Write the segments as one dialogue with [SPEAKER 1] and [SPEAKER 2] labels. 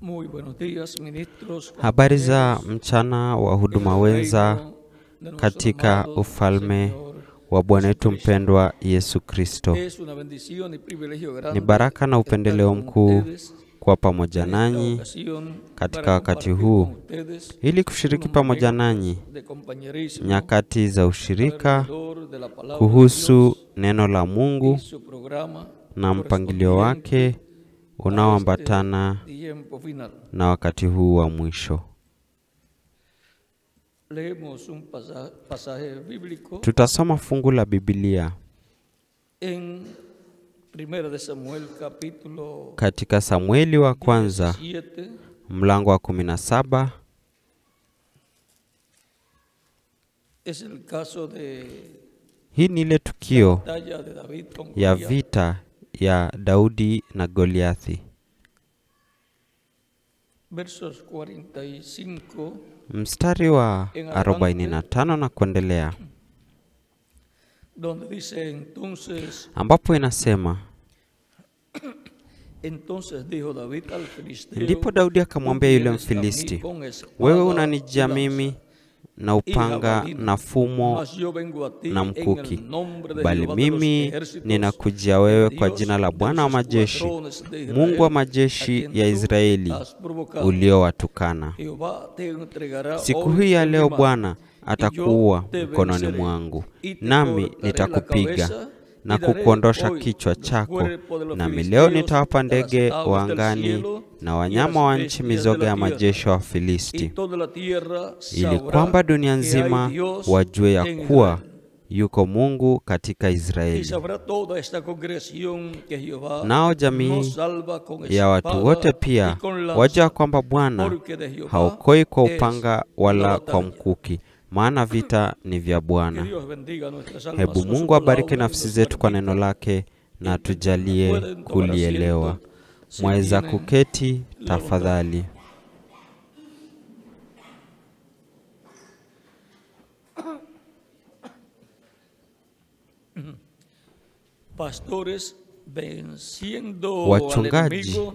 [SPEAKER 1] Muy buenos días, ministros,
[SPEAKER 2] Habari za
[SPEAKER 1] compañeros,
[SPEAKER 2] mchana wa
[SPEAKER 1] en
[SPEAKER 2] huduma
[SPEAKER 1] el
[SPEAKER 2] wenza
[SPEAKER 1] reino de nuestro
[SPEAKER 2] katika
[SPEAKER 1] amado
[SPEAKER 2] ufalme
[SPEAKER 1] Señor
[SPEAKER 2] wa Bwana wetu
[SPEAKER 1] Jesucristo.
[SPEAKER 2] mpendwa Yesu Kristo.
[SPEAKER 1] Es una bendición y privilegio
[SPEAKER 2] Ni
[SPEAKER 1] grande
[SPEAKER 2] baraka na
[SPEAKER 1] estar
[SPEAKER 2] upendeleo
[SPEAKER 1] con
[SPEAKER 2] mkuu
[SPEAKER 1] ustedes
[SPEAKER 2] kuwa pamoja
[SPEAKER 1] en esta
[SPEAKER 2] nanyi
[SPEAKER 1] ocasión
[SPEAKER 2] katika
[SPEAKER 1] para
[SPEAKER 2] wakati
[SPEAKER 1] compartir
[SPEAKER 2] huu
[SPEAKER 1] con ustedes
[SPEAKER 2] ili kushiriki
[SPEAKER 1] unos
[SPEAKER 2] pamoja
[SPEAKER 1] momentos
[SPEAKER 2] nanyi
[SPEAKER 1] de compañerismo
[SPEAKER 2] nyakati za ushirika
[SPEAKER 1] alrededor de la palabra de
[SPEAKER 2] kuhusu
[SPEAKER 1] Dios
[SPEAKER 2] neno la
[SPEAKER 1] y
[SPEAKER 2] Mungu
[SPEAKER 1] su programa
[SPEAKER 2] na mpangilio
[SPEAKER 1] correspondiente
[SPEAKER 2] wake
[SPEAKER 1] a este
[SPEAKER 2] unaoambatana
[SPEAKER 1] tiempo final.
[SPEAKER 2] na wakati huu wa mwisho.
[SPEAKER 1] Leemos un pasaje bíblico
[SPEAKER 2] Tutasoma fungu la Biblia
[SPEAKER 1] en Primera de Samuel capítulo
[SPEAKER 2] katika Samueli wa kwanza
[SPEAKER 1] 17,
[SPEAKER 2] mlango wa 17.
[SPEAKER 1] Es el caso de
[SPEAKER 2] Hii ni ile tukio
[SPEAKER 1] batalla de David con
[SPEAKER 2] ya
[SPEAKER 1] Goliat.
[SPEAKER 2] vita ya Daudi na Goliathi.
[SPEAKER 1] Versos 45
[SPEAKER 2] Mstari wa
[SPEAKER 1] en adelante,
[SPEAKER 2] 45 na kuendelea,
[SPEAKER 1] donde dice entonces,
[SPEAKER 2] ambapo inasema,
[SPEAKER 1] entonces dijo David al filisteo,
[SPEAKER 2] ndipo Daudi
[SPEAKER 1] tú
[SPEAKER 2] akamwambia yule
[SPEAKER 1] vienes a mí
[SPEAKER 2] Mfilisti,
[SPEAKER 1] con
[SPEAKER 2] wewe
[SPEAKER 1] espada y
[SPEAKER 2] unanijia
[SPEAKER 1] lanza
[SPEAKER 2] mimi na
[SPEAKER 1] y
[SPEAKER 2] upanga
[SPEAKER 1] jabalina,
[SPEAKER 2] na fumo
[SPEAKER 1] mas yo vengo a ti
[SPEAKER 2] na
[SPEAKER 1] en el
[SPEAKER 2] mkuki,
[SPEAKER 1] nombre de
[SPEAKER 2] bali
[SPEAKER 1] Jehová de los
[SPEAKER 2] mimi
[SPEAKER 1] ejércitos,
[SPEAKER 2] ninakujia
[SPEAKER 1] el
[SPEAKER 2] wewe kwa
[SPEAKER 1] Dios
[SPEAKER 2] jina la
[SPEAKER 1] de
[SPEAKER 2] Bwana wa
[SPEAKER 1] los
[SPEAKER 2] majeshi,
[SPEAKER 1] escuadrones de
[SPEAKER 2] Mungu wa
[SPEAKER 1] Israel, a
[SPEAKER 2] majeshi
[SPEAKER 1] quien
[SPEAKER 2] ya
[SPEAKER 1] tú
[SPEAKER 2] Israeli,
[SPEAKER 1] has provocado.
[SPEAKER 2] uliowatukana.
[SPEAKER 1] Jehová te entregará
[SPEAKER 2] Siku
[SPEAKER 1] hoy
[SPEAKER 2] hii ya
[SPEAKER 1] en mi
[SPEAKER 2] leo
[SPEAKER 1] mano,
[SPEAKER 2] Bwana
[SPEAKER 1] y yo
[SPEAKER 2] atakuua
[SPEAKER 1] te
[SPEAKER 2] mkononi
[SPEAKER 1] venceré,
[SPEAKER 2] mwangu,
[SPEAKER 1] y te
[SPEAKER 2] nami
[SPEAKER 1] cortaré la
[SPEAKER 2] nitakupiga
[SPEAKER 1] cabeza,
[SPEAKER 2] na
[SPEAKER 1] y daré
[SPEAKER 2] kukuondosha
[SPEAKER 1] hoy
[SPEAKER 2] kichwa
[SPEAKER 1] los
[SPEAKER 2] chako,
[SPEAKER 1] cuerpos de los
[SPEAKER 2] nami leo
[SPEAKER 1] filisteos
[SPEAKER 2] nitawapa
[SPEAKER 1] a las
[SPEAKER 2] ndege wa
[SPEAKER 1] aves del
[SPEAKER 2] angani
[SPEAKER 1] cielo
[SPEAKER 2] na
[SPEAKER 1] y a
[SPEAKER 2] wanyama
[SPEAKER 1] las
[SPEAKER 2] wa nchi,
[SPEAKER 1] bestias de
[SPEAKER 2] mizoga
[SPEAKER 1] la
[SPEAKER 2] ya
[SPEAKER 1] tierra.
[SPEAKER 2] majeshi wa
[SPEAKER 1] Y
[SPEAKER 2] Filisti,
[SPEAKER 1] toda la tierra
[SPEAKER 2] ili
[SPEAKER 1] sabrá
[SPEAKER 2] kwamba dunia
[SPEAKER 1] que hay
[SPEAKER 2] nzima
[SPEAKER 1] Dios
[SPEAKER 2] wajue ya
[SPEAKER 1] en
[SPEAKER 2] kuwa
[SPEAKER 1] Israel.
[SPEAKER 2] yuko Mungu katika
[SPEAKER 1] Y
[SPEAKER 2] Israeli.
[SPEAKER 1] sabrá toda esta congregación que Jehová
[SPEAKER 2] Nao
[SPEAKER 1] no
[SPEAKER 2] jamii
[SPEAKER 1] salva con
[SPEAKER 2] ya watu wote
[SPEAKER 1] espada ni
[SPEAKER 2] pia
[SPEAKER 1] con
[SPEAKER 2] wajua
[SPEAKER 1] lanza,
[SPEAKER 2] kwamba Bwana
[SPEAKER 1] porque de Jehová
[SPEAKER 2] haokoi kwa
[SPEAKER 1] es
[SPEAKER 2] upanga
[SPEAKER 1] la
[SPEAKER 2] wala kwa
[SPEAKER 1] batalla.
[SPEAKER 2] mkuki, maana vita ni vya
[SPEAKER 1] Que
[SPEAKER 2] Bwana.
[SPEAKER 1] Dios bendiga nuestras almas
[SPEAKER 2] Hebu
[SPEAKER 1] con su
[SPEAKER 2] Mungu abariki
[SPEAKER 1] palabra y
[SPEAKER 2] nafsi
[SPEAKER 1] nos
[SPEAKER 2] zetu kwa neno
[SPEAKER 1] permita
[SPEAKER 2] lake na
[SPEAKER 1] entenderla.
[SPEAKER 2] tujalie
[SPEAKER 1] Pueden tomar
[SPEAKER 2] kulielewa.
[SPEAKER 1] asiento si
[SPEAKER 2] Mwaweza
[SPEAKER 1] tienen
[SPEAKER 2] kuketi
[SPEAKER 1] la bondad.
[SPEAKER 2] tafadhali.
[SPEAKER 1] Pastores venciendo al
[SPEAKER 2] Wachungaji
[SPEAKER 1] enemigo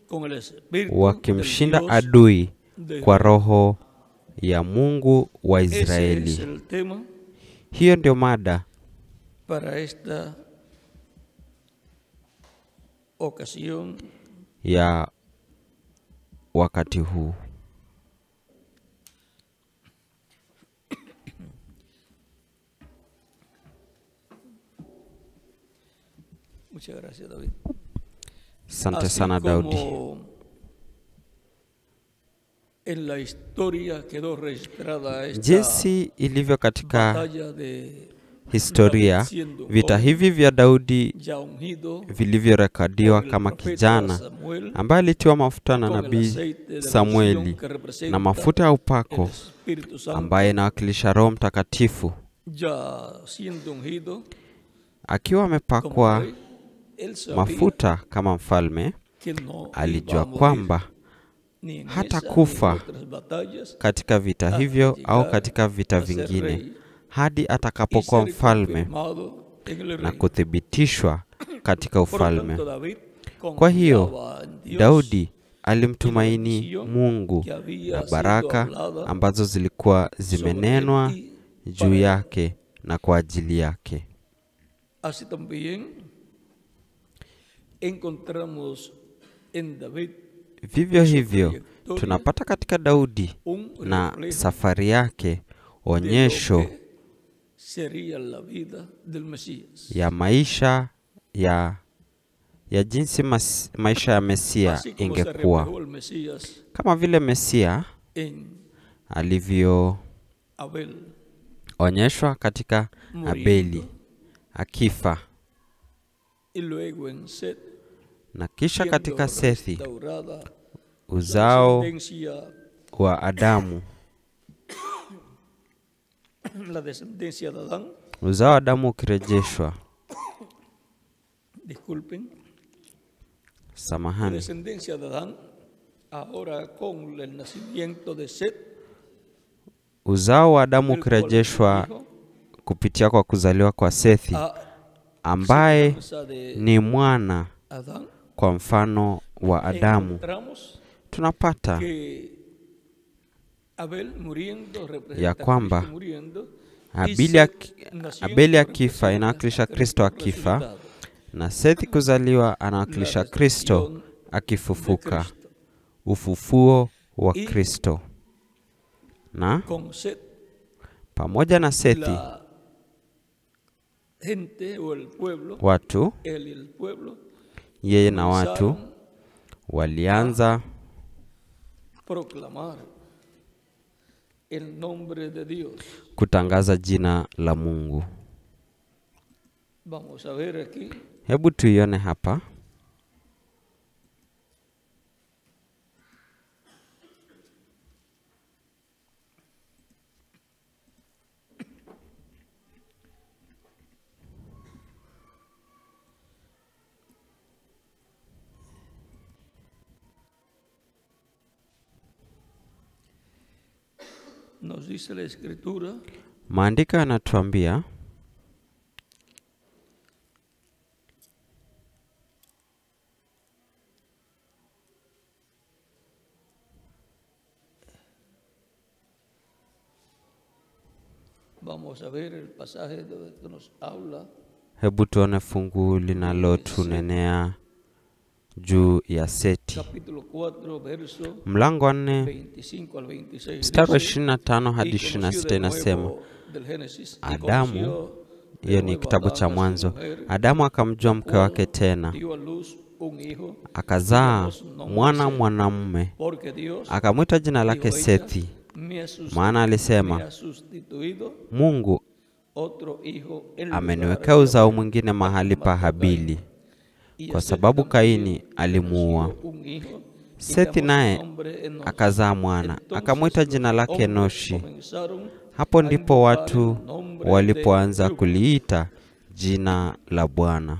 [SPEAKER 1] con el espíritu del
[SPEAKER 2] wakimshinda
[SPEAKER 1] Dios
[SPEAKER 2] adui
[SPEAKER 1] de
[SPEAKER 2] kwa
[SPEAKER 1] Israel.
[SPEAKER 2] roho ya Mungu wa
[SPEAKER 1] Ese es
[SPEAKER 2] Israeli.
[SPEAKER 1] el tema
[SPEAKER 2] Hiyo ndio mada
[SPEAKER 1] para esta ocasión.
[SPEAKER 2] ya wakati huu.
[SPEAKER 1] Muchas gracias, David.
[SPEAKER 2] Asante
[SPEAKER 1] Así
[SPEAKER 2] sana Daudi.
[SPEAKER 1] como en la historia quedó registrada esta
[SPEAKER 2] Jinsi ilivyo katika
[SPEAKER 1] batalla de David
[SPEAKER 2] historia,
[SPEAKER 1] siendo un
[SPEAKER 2] vita
[SPEAKER 1] joven,
[SPEAKER 2] hivi vya Daudi
[SPEAKER 1] ya ungido
[SPEAKER 2] vilivyorekodiwa
[SPEAKER 1] por el
[SPEAKER 2] kama
[SPEAKER 1] profeta
[SPEAKER 2] kijana
[SPEAKER 1] Samuel
[SPEAKER 2] ambaye alitiwa mafuta na
[SPEAKER 1] con el
[SPEAKER 2] nabii
[SPEAKER 1] aceite de la unción
[SPEAKER 2] Samueli
[SPEAKER 1] que
[SPEAKER 2] na
[SPEAKER 1] representa
[SPEAKER 2] mafuta ya
[SPEAKER 1] el
[SPEAKER 2] upako
[SPEAKER 1] Espíritu Santo,
[SPEAKER 2] ambaye inawakilisha Roho Mtakatifu,
[SPEAKER 1] ya siendo ungido
[SPEAKER 2] akiwa
[SPEAKER 1] como
[SPEAKER 2] amepakwa
[SPEAKER 1] rey, él sabía
[SPEAKER 2] mafuta kama mfalme,
[SPEAKER 1] que no iba a
[SPEAKER 2] alijua
[SPEAKER 1] morir
[SPEAKER 2] kwamba
[SPEAKER 1] ni en
[SPEAKER 2] hata
[SPEAKER 1] esa ni en
[SPEAKER 2] kufa
[SPEAKER 1] otras batallas
[SPEAKER 2] katika vita
[SPEAKER 1] hasta
[SPEAKER 2] hivyo au
[SPEAKER 1] llegar
[SPEAKER 2] katika vita
[SPEAKER 1] a ser
[SPEAKER 2] vingine
[SPEAKER 1] rey
[SPEAKER 2] hadi
[SPEAKER 1] y
[SPEAKER 2] atakapokuwa
[SPEAKER 1] ser
[SPEAKER 2] mfalme
[SPEAKER 1] confirmado en el
[SPEAKER 2] na
[SPEAKER 1] reino.
[SPEAKER 2] kuthibitishwa katika
[SPEAKER 1] Por lo
[SPEAKER 2] ufalme.
[SPEAKER 1] tanto, David
[SPEAKER 2] Kwa hiyo
[SPEAKER 1] confiaba en Dios
[SPEAKER 2] Daudi
[SPEAKER 1] y la
[SPEAKER 2] alimtumaini
[SPEAKER 1] bendición
[SPEAKER 2] Mungu
[SPEAKER 1] que
[SPEAKER 2] na
[SPEAKER 1] había sido
[SPEAKER 2] baraka
[SPEAKER 1] hablada
[SPEAKER 2] ambazo zilikuwa
[SPEAKER 1] sobre él
[SPEAKER 2] zimenenwa
[SPEAKER 1] y
[SPEAKER 2] juu
[SPEAKER 1] para él.
[SPEAKER 2] yake na kwa ajili yake.
[SPEAKER 1] Así también encontramos en David
[SPEAKER 2] Vivyo
[SPEAKER 1] y su
[SPEAKER 2] hivyo
[SPEAKER 1] trayectoria
[SPEAKER 2] tunapata katika Daudi
[SPEAKER 1] un
[SPEAKER 2] na
[SPEAKER 1] reflejo
[SPEAKER 2] safari yake
[SPEAKER 1] de lo
[SPEAKER 2] onyesho
[SPEAKER 1] que sería la vida del Mesías.
[SPEAKER 2] ya maisha ya jinsi maisha ya Mesia
[SPEAKER 1] Así como se
[SPEAKER 2] ingekuwa,
[SPEAKER 1] reflejó el Mesías
[SPEAKER 2] kama vile Mesia
[SPEAKER 1] en
[SPEAKER 2] alivyoonyeshwa
[SPEAKER 1] Abel
[SPEAKER 2] katika Abeli
[SPEAKER 1] muriendo
[SPEAKER 2] akifa
[SPEAKER 1] y luego en Set
[SPEAKER 2] na kisha
[SPEAKER 1] siendo
[SPEAKER 2] katika Sethi
[SPEAKER 1] restaurada la
[SPEAKER 2] uzao
[SPEAKER 1] descendencia,
[SPEAKER 2] wa Adamu,
[SPEAKER 1] la descendencia de Adán,
[SPEAKER 2] uzao wa Adamu ukirejeshwa,
[SPEAKER 1] disculpen, la
[SPEAKER 2] samahani,
[SPEAKER 1] descendencia de Adán, ahora con el nacimiento de Set,
[SPEAKER 2] uzao wa Adamu
[SPEAKER 1] el cual fue
[SPEAKER 2] ukirejeshwa
[SPEAKER 1] hijo
[SPEAKER 2] kupitia kwa kuzaliwa kwa Sethi
[SPEAKER 1] a
[SPEAKER 2] ambaye
[SPEAKER 1] semejanza de
[SPEAKER 2] ni mwana
[SPEAKER 1] Adán,
[SPEAKER 2] kwa mfano wa Adamu,
[SPEAKER 1] encontramos
[SPEAKER 2] Tunapata ya kwamba Abeli akifa inawakilisha Kristo akifa, na Sethi kuzaliwa anawakilisha Kristo akifufuka, ufufuo wa Kristo. Na pamoja na Sethi, watu, yeye na watu walianza kutangaza jina la Mungu. Hebu tuione hapa.
[SPEAKER 1] Nos dice la escritura,
[SPEAKER 2] maandiko yanatuambia
[SPEAKER 1] vamos a ver el pasaje que nos habla.
[SPEAKER 2] Hebu tuone fungu linalotunenea juu ya Seti. Mlango wa 4 mstari wa 25 hadi 26 inasema, Adamu, hiyo ni kitabu cha Mwanzo, Adamu akamjua mke wake tena, akazaa mwana mwanamume, akamwita jina lake Sethi, maana alisema, Mungu ameniwekea uzao mwingine mahali pa Habili, kwa sababu Kaini alimuua. Sethi naye akazaa mwana, akamwita jina lake Enoshi. Hapo ndipo watu walipoanza kuliita jina la Bwana.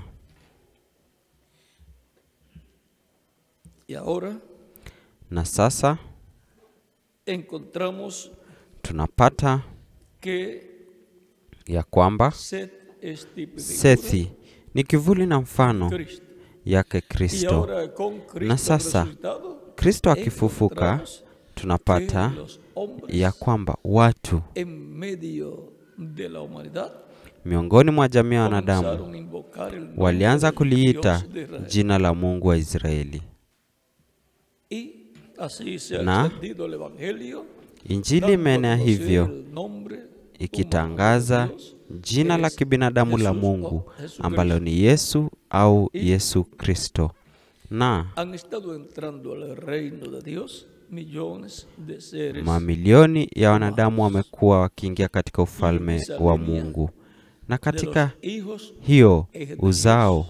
[SPEAKER 2] Na sasa tunapata ya kwamba Sethi ni kivuli na mfano yake Kristo. Na sasa Kristo akifufuka, tunapata ya kwamba watu miongoni mwa jamii ya wanadamu walianza kuliita jina la Mungu wa Israeli. Na Injili imeenea hivyo, ikitangaza jina la kibinadamu la Mungu ambalo ni Yesu au Yesu Kristo. Na mamilioni ya wanadamu wamekuwa wakiingia katika ufalme wa Mungu. Na katika hiyo uzao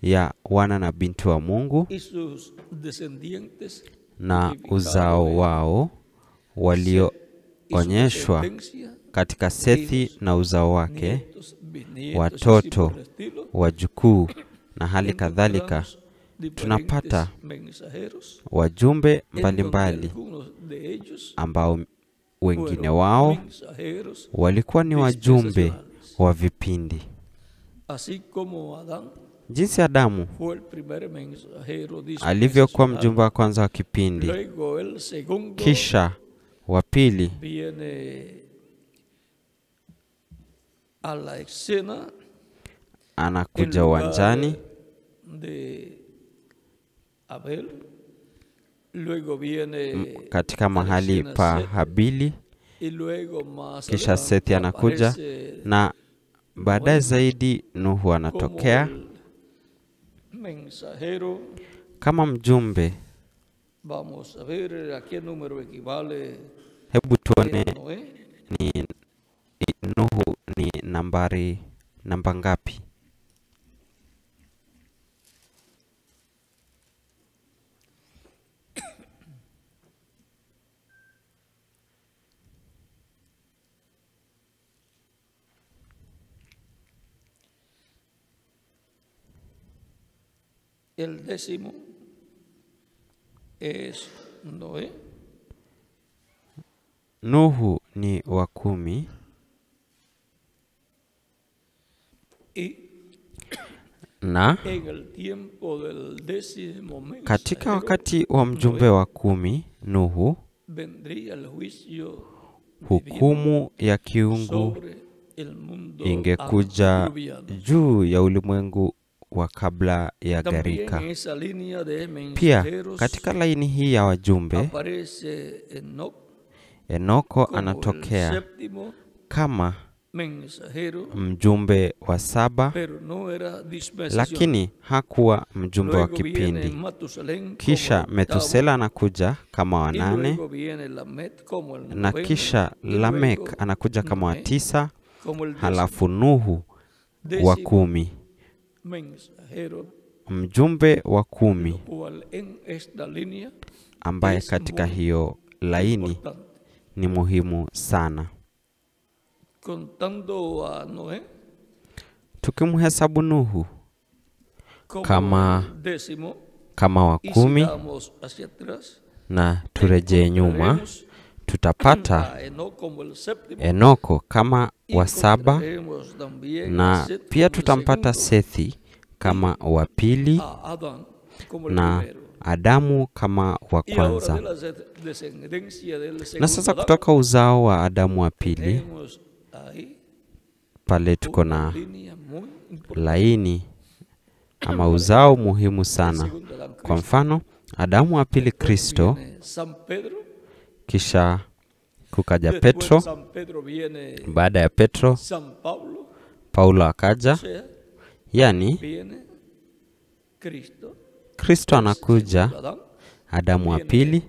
[SPEAKER 2] ya wana na binti wa Mungu na uzao wao walioonyeshwa katika Sethi na uzao wake, watoto, wajukuu na hali kadhalika, tunapata wajumbe mbalimbali ambao wengine wao walikuwa ni wajumbe wa vipindi. Jinsi Adamu alivyokuwa mjumbe wa kwanza wa kipindi, kisha wa pili anakuja uwanjani katika mahali pa Habili, kisha Sethi anakuja, na baadaye zaidi Nuhu anatokea kama mjumbe. Hebu tuone ni Nuhu ni namba ngapi?
[SPEAKER 1] El décimo es Noé.
[SPEAKER 2] Nuhu ni wa 10. Na katika wakati wa mjumbe wa 10, Nuhu, hukumu ya kiungu ingekuja juu ya ulimwengu wa kabla ya gharika. Pia katika laini hii ya wajumbe, Enoko anatokea kama mjumbe wa 7, lakini hakuwa mjumbe wa kipindi. Kisha Metusela anakuja kama wa 8, na kisha Lamek anakuja kama wa 9, halafu Nuhu wa 10. Mjumbe wa 10 ambaye katika hiyo laini ni muhimu sana. Tukimhesabu Nuhu kama wa 10 na turejee nyuma, tutapata Enoko kama wa 7, na pia tutampata Sethi kama wa 2 na Adamu kama wa kwanza. Na sasa kutoka uzao wa Adamu wa 2, pale tuko na laini ama uzao muhimu sana. Kwa mfano, Adamu wa 2 Kristo, kisha kukaja Petro. Baada ya Petro, Paulo akaja. Yani Kristo anakuja, Adamu wa 2,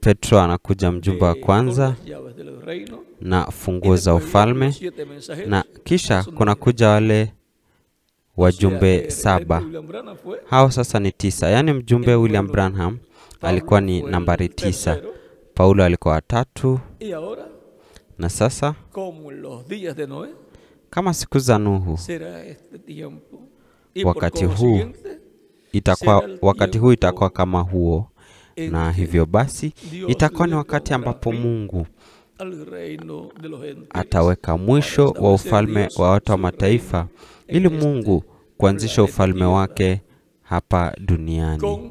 [SPEAKER 2] Petro anakuja mjumbe wa kwanza na funguo za ufalme, na kisha kunakuja wale wajumbe 7. Hao sasa ni 9. Yani mjumbe William Branham alikuwa ni nambari 9. Paulo alikuwa wa 3. Na sasa kama siku za Nuhu, wakati huu itakuwa kama huo. Na hivyo basi itakuwa ni wakati ambapo Mungu ataweka mwisho wa ufalme wa watu wa mataifa, ili Mungu kuanzisha ufalme wake hapa duniani.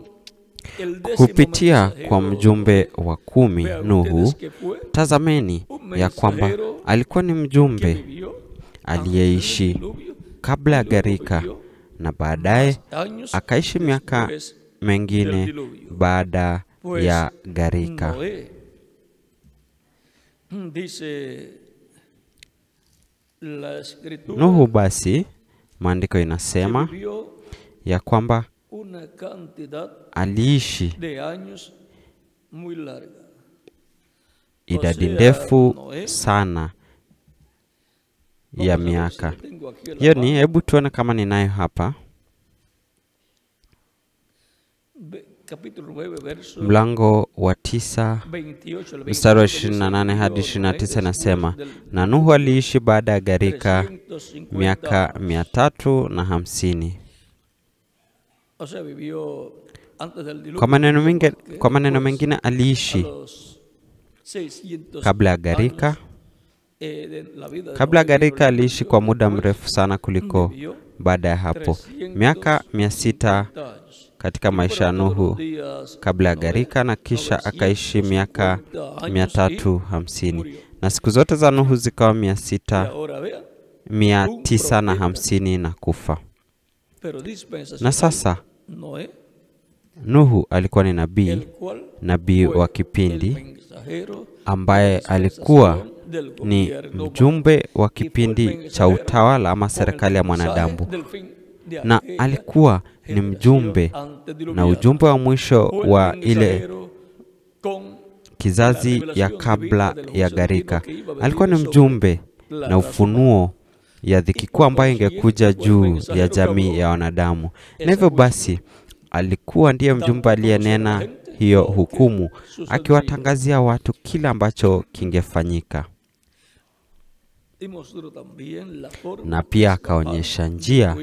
[SPEAKER 2] Kupitia kwa mjumbe wa 10 Nuhu, tazameni ya kwamba alikuwa ni mjumbe aliyeishi kabla ya gharika, na baadaye akaishi miaka mengine baada ya gharika. Nuhu basi, maandiko inasema ya kwamba aliishi idadi ndefu sana ya miaka. Hiyo ni, hebu tuone kama ninayo hapa. Mlango wa 9 mstari wa 28 hadi 29 nasema, na Nuhu aliishi baada ya gharika miaka 350. Kwa maneno mengine aliishi kabla ya gharika. Kabla ya gharika aliishi kwa muda mrefu sana kuliko baada ya hapo. Miaka 600 katika maisha ya Nuhu kabla ya gharika, na kisha akaishi miaka 350. Na siku zote za Nuhu zikawa 950 na kufa. Na sasa Nuhu alikuwa ni nabii, nabii wa kipindi ambaye alikuwa ni mjumbe wa kipindi cha utawala ama serikali ya mwanadamu, na alikuwa ni mjumbe na ujumbe wa mwisho wa ile kizazi ya kabla ya gharika. Alikuwa ni mjumbe na ufunuo ya dhiki kuu ambayo ingekuja juu ya jamii ya wanadamu. Na hivyo basi alikuwa ndiye mjumbe aliyenena hiyo hukumu, akiwatangazia watu kila ambacho kingefanyika. Na pia akaonyesha njia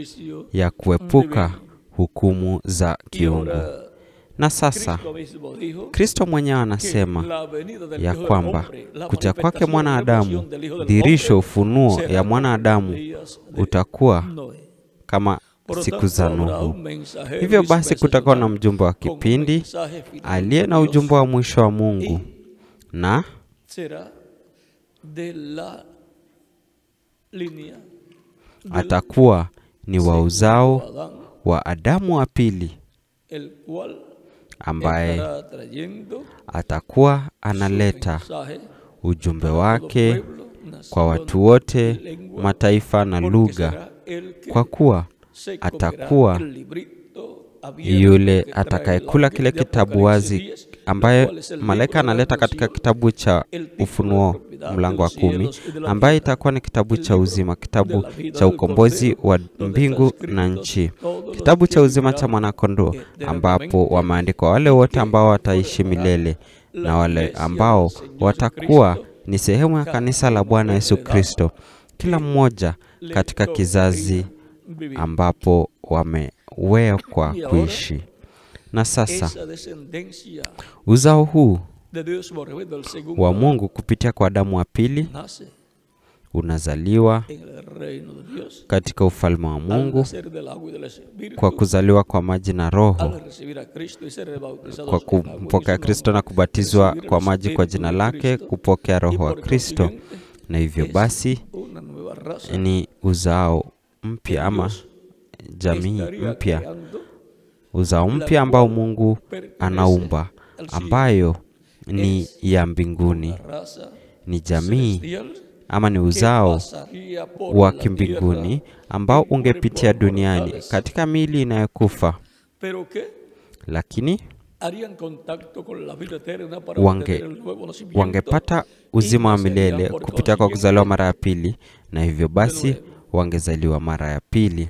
[SPEAKER 2] ya kuepuka hukumu za kiungu. Na sasa Kristo mwenyewe anasema ya kwamba kuja kwake mwanadamu, dhihirisho, ufunuo ya mwanadamu utakuwa kama siku za Nuhu. Hivyo basi kutakuwa na mjumbe wa kipindi aliye na ujumbe wa mwisho wa Mungu, na atakuwa ni wa uzao wa Adamu wa pili, ambaye atakuwa analeta ujumbe wake kwa watu wote, mataifa na lugha, kwa kuwa atakuwa yule atakayekula kile kitabu wazi ambaye malaika analeta katika kitabu cha Ufunuo mlango wa 10, ambaye itakuwa ni kitabu cha uzima, kitabu cha ukombozi wa mbingu na nchi, kitabu cha uzima cha mwanakondoo, ambapo wameandikwa wale wote ambao wataishi milele na wale ambao watakuwa ni sehemu ya kanisa la Bwana Yesu Kristo, kila mmoja katika kizazi ambapo wamewekwa kuishi. Na sasa uzao huu wa Mungu kupitia kwa Adamu wa pili unazaliwa katika ufalme wa Mungu kwa kuzaliwa kwa maji na Roho, kwa kumpokea Kristo na kubatizwa kwa maji kwa jina lake, kupokea Roho wa Kristo. Na hivyo basi ni uzao mpya ama jamii mpya, uzao mpya ambao Mungu anaumba, ambayo ni ya mbinguni, ni jamii ama ni uzao wa kimbinguni ambao ungepitia duniani katika miili inayokufa, lakini wangepata uzima wa milele kupitia kwa kuzaliwa mara ya pili, na hivyo basi wangezaliwa mara ya pili.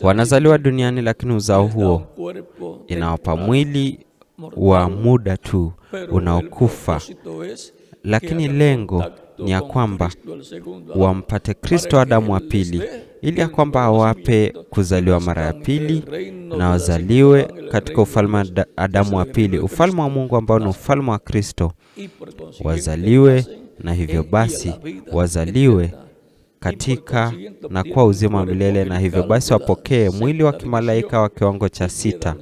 [SPEAKER 2] Wanazaliwa duniani, lakini uzao huo inawapa mwili wa muda tu unaokufa, lakini lengo ni ya kwamba wampate Kristo Adamu wa pili, ili ya kwamba awape kuzaliwa mara ya pili na wazaliwe katika ufalme wa Adamu wa pili, ufalme wa Mungu ambao ni ufalme wa Kristo. Wazaliwe na hivyo basi wazaliwe katika na kwa uzima wa milele, na hivyo basi wapokee mwili wa kimalaika wa kiwango cha 6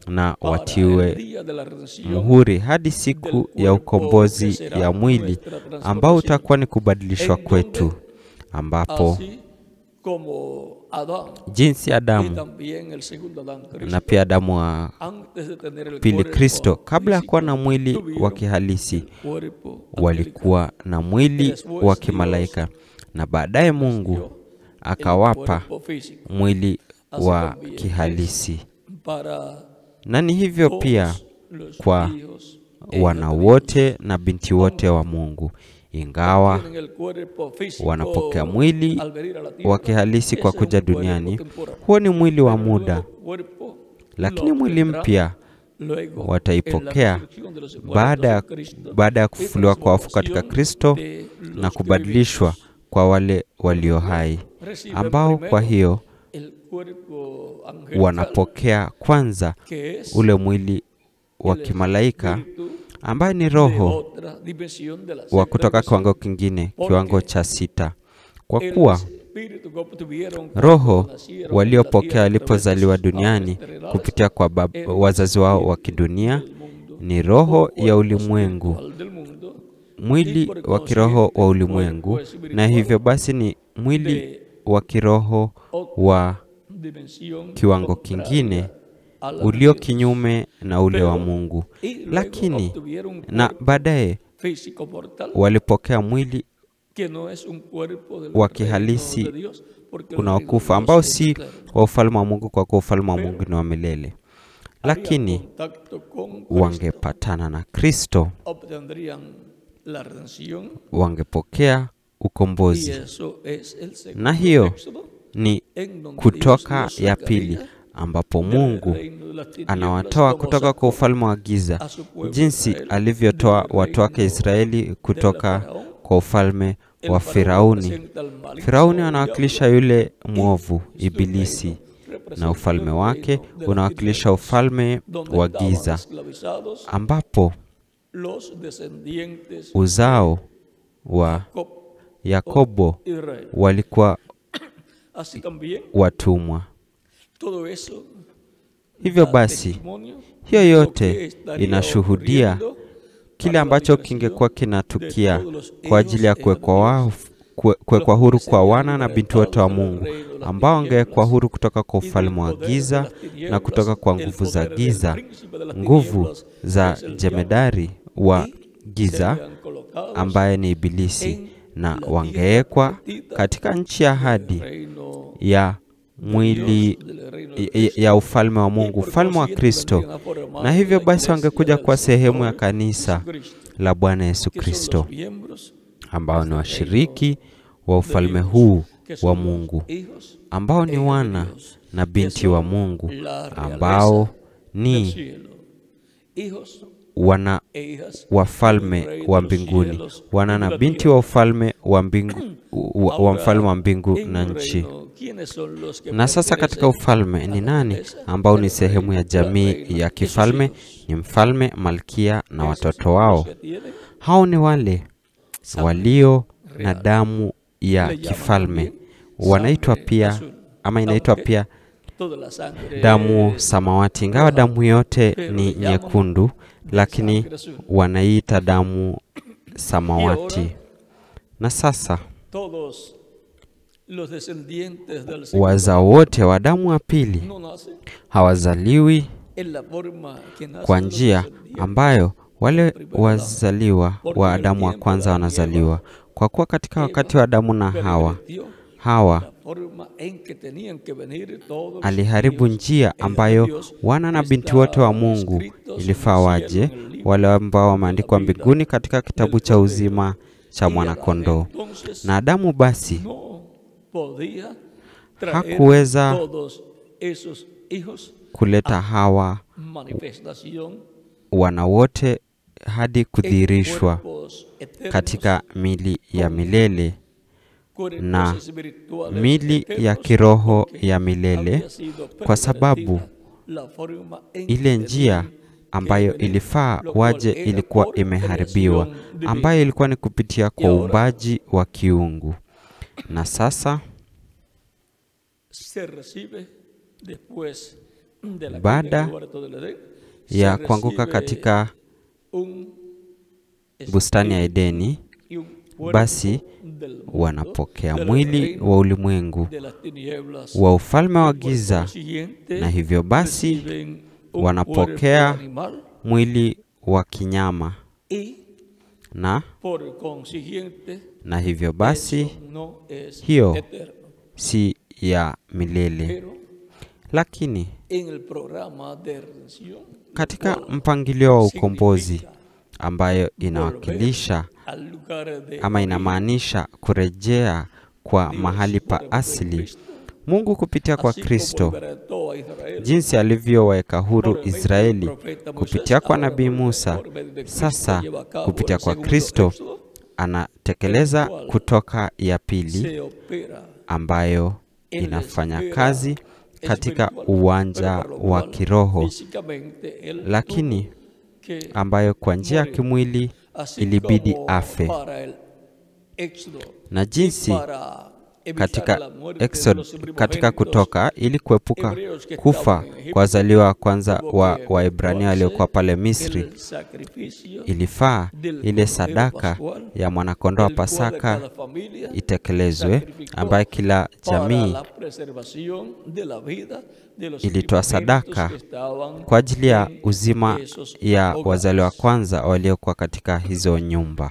[SPEAKER 2] na watiwe muhuri hadi siku ya ukombozi ya mwili ambao utakuwa ni kubadilishwa kwetu, ambapo jinsi Adamu na pia Adamu wa pili Kristo, kabla ya kuwa na mwili wa kihalisi, walikuwa na mwili wa kimalaika, na baadaye Mungu akawapa mwili wa kihalisi. Na ni hivyo pia kwa wana wote na binti wote wa Mungu, ingawa wanapokea mwili wa kihalisi kwa kuja duniani, huo ni mwili wa muda, lakini mwili mpya wataipokea baada ya kufufuliwa kwa wafu katika Kristo na kubadilishwa kwa wale walio hai, ambao kwa hiyo wanapokea kwanza ule mwili wa kimalaika ambaye ni roho wa kutoka kiwango kingine, kiwango cha 6, kwa kuwa roho waliopokea walipozaliwa duniani kupitia kwa wazazi wao wa kidunia ni roho ya ulimwengu, mwili wa kiroho wa ulimwengu, na hivyo basi ni mwili wa kiroho wa kiwango kingine ulio kinyume na ule wa Mungu. Lakini na baadaye walipokea mwili wa kihalisi unaokufa ambao si wa ufalme wa Mungu, kwa kuwa ufalme wa Mungu ni wa milele. Lakini wangepatana na Kristo, wangepokea ukombozi. Na hiyo ni kutoka ya pili, ambapo Mungu anawatoa kutoka kwa ufalme wa giza, jinsi alivyotoa watu wake Israeli kutoka kwa ufalme wa Firauni. Firauni anawakilisha yule mwovu, Ibilisi, na ufalme wake unawakilisha ufalme wa giza, ambapo uzao wa Yakobo walikuwa watumwa. Hivyo basi, hiyo yote inashuhudia kile ambacho kingekuwa kinatukia kwa ajili ya kuwekwa huru kwa wana na binti wote wa Mungu, ambao wangewekwa huru kutoka kwa ufalme wa giza na kutoka kwa nguvu za giza, nguvu za jemedari wa giza ambaye ni Ibilisi, na wangewekwa katika nchi ya ahadi ya mwili ya ufalme wa Mungu, ufalme wa Kristo. Na hivyo basi wangekuja kwa sehemu ya kanisa la Bwana Yesu Kristo, ambao ni washiriki wa ufalme huu wa Mungu, ambao ni wana na binti wa Mungu, ambao ni wana wafalme wa mbinguni, wana na binti wa ufalme wa mbingu, wa mfalme wa mbingu na nchi. Na sasa katika ufalme ni nani ambao ni sehemu ya jamii ya kifalme? Ni mfalme, malkia na watoto wao. Hao ni wale walio na damu ya kifalme. Wanaitwa pia, ama inaitwa pia damu samawati, ingawa damu yote ni nyekundu, lakini wanaita damu samawati. Na sasa wazao wote wa damu ya pili hawazaliwi kwa njia ambayo wale wazaliwa wa Adamu wa kwanza wanazaliwa, kwa kuwa katika wakati wa Adamu na Hawa, Hawa aliharibu njia ambayo wana na binti wote wa Mungu ilifaa waje, wale ambao wameandikwa mbinguni katika kitabu cha uzima cha mwanakondoo. Na Adamu basi hakuweza kuleta hawa wana wote hadi kudhihirishwa katika mili ya milele na mili ya kiroho ya milele, kwa sababu ile njia ambayo ilifaa waje ilikuwa imeharibiwa, ambayo ilikuwa ni kupitia kwa uumbaji wa kiungu. Na sasa baada ya kuanguka katika bustani ya Edeni, basi wanapokea mwili wa ulimwengu wa ufalme wa giza, na hivyo basi wanapokea mwili wa kinyama, na hivyo basi hiyo si ya milele. Lakini katika mpangilio wa ukombozi, ambayo inawakilisha ama inamaanisha kurejea kwa mahali pa asili, Mungu kupitia kwa Kristo, jinsi alivyowaweka huru Israeli kupitia kwa Nabii Musa, sasa kupitia kwa Kristo anatekeleza kutoka ya pili, ambayo inafanya kazi katika uwanja wa kiroho, lakini ambayo kwa njia ya kimwili ilibidi afe. Na jinsi katika Exod, katika Kutoka, ili kuepuka kufa kwa wazaliwa wa kwanza wa Waebrania waliokuwa pale Misri, ilifaa ile sadaka ya mwanakondoo wa Pasaka itekelezwe, ambaye kila jamii ilitoa sadaka kwa ajili ya uzima ya wazaliwa wa kwanza waliokuwa katika hizo nyumba.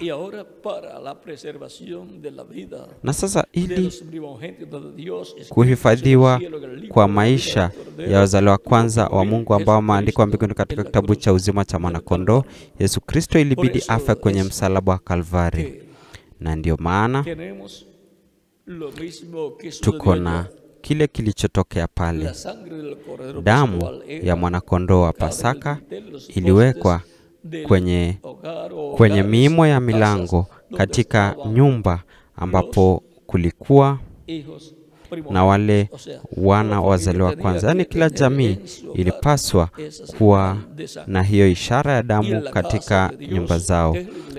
[SPEAKER 2] Na sasa ili kuhifadhiwa kwa maisha ya wazaliwa wa kwanza wa Mungu ambao wameandikwa mbinguni katika kitabu cha uzima cha mwanakondoo, Yesu Kristo ilibidi afe kwenye msalaba wa Kalvari. Na ndio maana tuko na kile kilichotokea pale. Damu ya mwanakondoo wa Pasaka iliwekwa kwenye miimo ya milango katika nyumba ambapo kulikuwa na wale wana wazaliwa kwanza. Yaani kila jamii ilipaswa kuwa na hiyo ishara ya damu katika nyumba zao.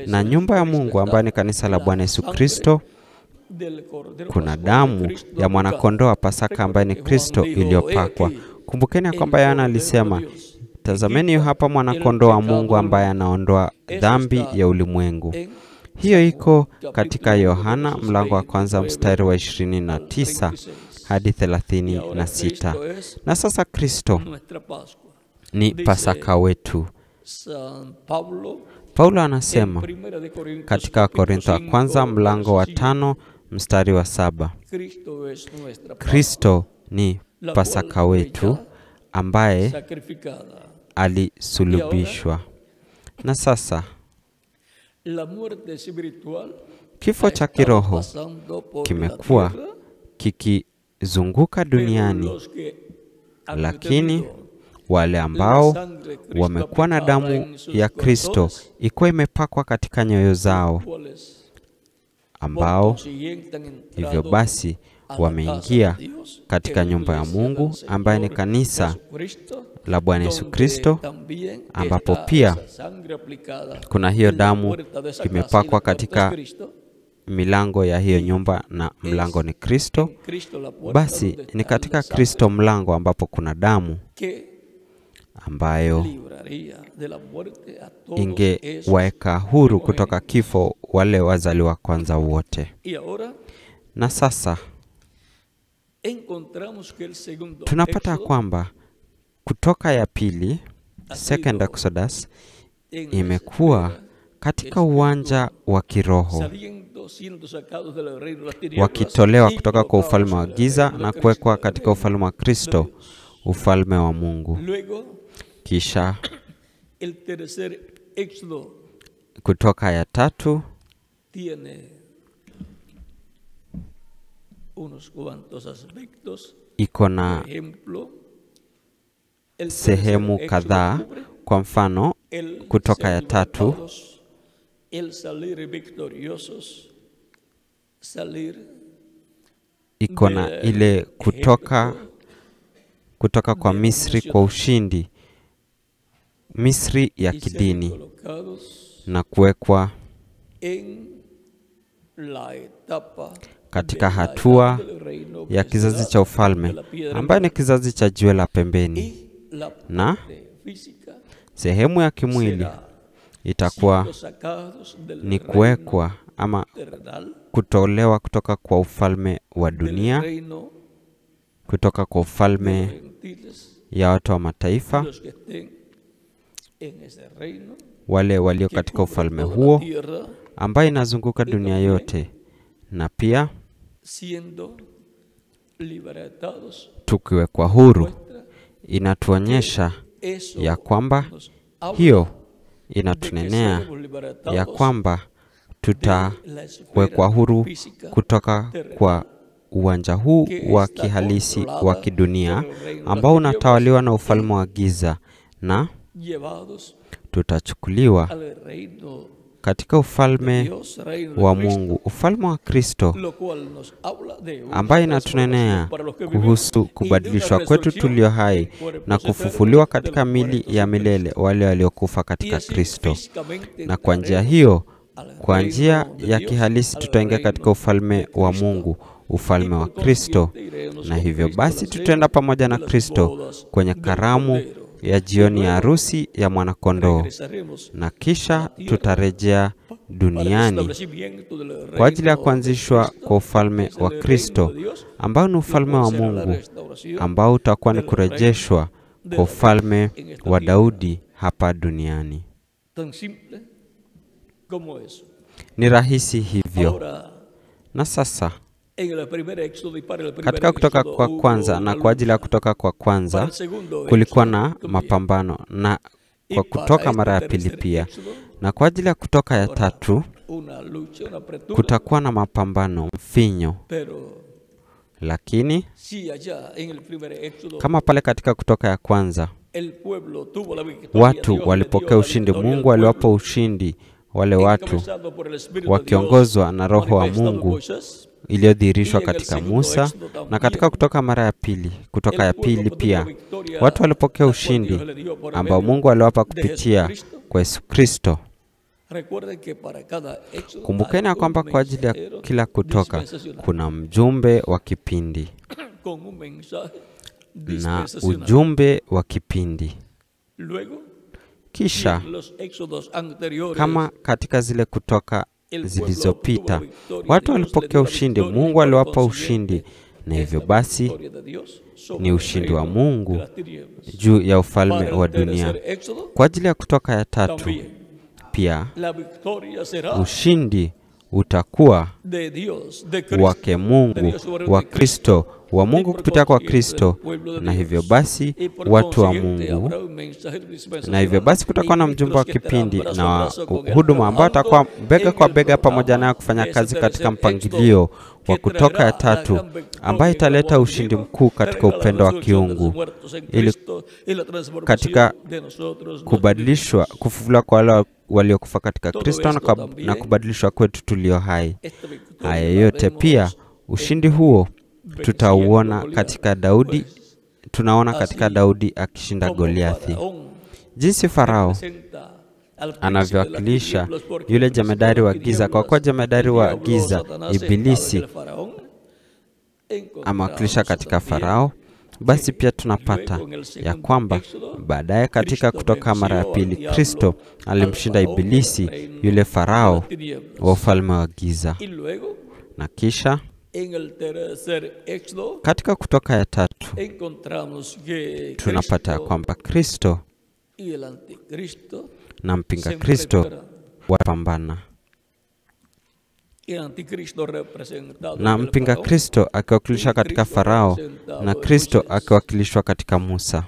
[SPEAKER 2] Na nyumba ya Mungu ambayo ni kanisa la Bwana Yesu Kristo, kuna damu ya mwanakondoo wa Pasaka ambaye ni Kristo iliyopakwa. Kumbukeni ya kwamba Yohana alisema, tazameni hapa mwanakondoo wa Mungu ambaye anaondoa dhambi ya ulimwengu. Hiyo iko katika Yohana mlango wa kwanza mstari wa 29 hadi 36. Na sasa Kristo ni Pasaka wetu. Paulo anasema katika Korintho wa kwanza mlango wa 5 mstari wa 7, Kristo ni Pasaka wetu ambaye alisulubishwa. Na sasa kifo cha kiroho kimekuwa kikizunguka duniani, lakini wale ambao wamekuwa na damu ya Kristo ikuwa imepakwa katika nyoyo zao, ambao hivyo basi wameingia katika nyumba ya Mungu ambaye ni kanisa la Bwana Yesu Kristo, ambapo pia kuna hiyo damu imepakwa katika milango ya hiyo nyumba, na mlango ni Kristo. Basi ni katika Kristo mlango ambapo kuna damu ambayo ingeweka huru kutoka kifo wale wazaliwa kwanza wote. Na sasa tunapata kwamba kutoka ya pili, Second Exodus, imekuwa katika uwanja wa kiroho, wakitolewa kutoka kwa ufalme wa giza na kuwekwa katika ufalme wa Kristo, ufalme wa Mungu. Kisha kutoka ya tatu iko na sehemu kadhaa. Kwa mfano, kutoka ya tatu iko na ile kutoka kwa Misri kwa ushindi, Misri ya kidini, na kuwekwa katika hatua ya kizazi cha ufalme ambayo ni kizazi cha jiwe la pembeni. Na sehemu ya kimwili itakuwa ni kuwekwa ama kutolewa kutoka kwa ufalme wa dunia, kutoka kwa ufalme ya watu wa mataifa, wale walio katika ufalme huo ambaye inazunguka dunia yote, na pia tukiwekwa huru. Inatuonyesha ya kwamba hiyo inatunenea ya kwamba tutawekwa huru kutoka kwa uwanja huu wa kihalisi wa kidunia ambao unatawaliwa na ufalme wa giza, na tutachukuliwa katika ufalme wa Mungu, ufalme wa Kristo, ambaye inatunenea kuhusu kubadilishwa kwetu tulio hai na kufufuliwa katika mili ya milele wale waliokufa katika Kristo. Na kwa njia hiyo, kwa njia ya kihalisi, tutaingia katika ufalme wa Mungu, ufalme wa Kristo. Na hivyo basi tutaenda pamoja na Kristo kwenye karamu ya jioni ya harusi ya mwanakondoo, na kisha tutarejea duniani kwa ajili ya kuanzishwa kwa ufalme wa Kristo ambao ni ufalme wa Mungu, ambao utakuwa ni kurejeshwa kwa ufalme wa Daudi hapa duniani. Ni rahisi hivyo. Na sasa katika kutoka kwa kwanza na kwa ajili ya kutoka kwa kwanza kulikuwa na mapambano, na kwa kutoka mara ya pili pia, na kwa ajili ya kutoka ya tatu kutakuwa na mapambano, mfinyo. Lakini kama pale katika kutoka ya kwanza watu walipokea ushindi, Mungu aliwapa ushindi wale watu wakiongozwa na Roho wa Mungu iliyodhihirishwa katika Musa, na katika Kutoka mara ya pili, Kutoka ya pili pia watu walipokea ushindi ambao Mungu aliwapa kupitia kwa Yesu Kristo. Kumbukeni ya kwamba kwa ajili ya kila kutoka kuna mjumbe wa kipindi na ujumbe wa kipindi. Kisha kama katika zile kutoka zilizopita watu walipokea ushindi, Mungu aliwapa ushindi, na hivyo basi ni ushindi wa Mungu juu ya ufalme wa dunia. Kwa ajili ya Kutoka ya tatu pia ushindi utakuwa wake Mungu, wa Kristo, wa Mungu kupitia kwa Kristo, na hivyo basi watu wa Mungu. Na hivyo basi kutakuwa na mjumbe wa kipindi na huduma ambao atakuwa bega kwa bega pamoja naye kufanya kazi katika mpangilio wa Kutoka ya tatu, ambaye italeta ushindi mkuu katika upendo wa kiungu, ili katika kubadilishwa, kufufuliwa kwa wale waliokufa katika Kristo na kubadilishwa kwetu tulio hai. Haya yote pia ushindi huo tutauona katika Daudi, tunaona katika Daudi akishinda Goliathi. Jinsi Farao anavyowakilisha yule jemedari wa giza, kwa kuwa jemedari wa giza Ibilisi amewakilisha katika Farao, basi pia tunapata ya kwamba baadaye katika Kutoka mara ya pili Kristo alimshinda Ibilisi, yule Farao wa ufalme wa giza. Na kisha katika Kutoka ya tatu tunapata ya kwamba Kristo na mpinga Kristo wapambana, na mpinga Kristo akiwakilishwa katika Farao na Kristo akiwakilishwa katika Musa.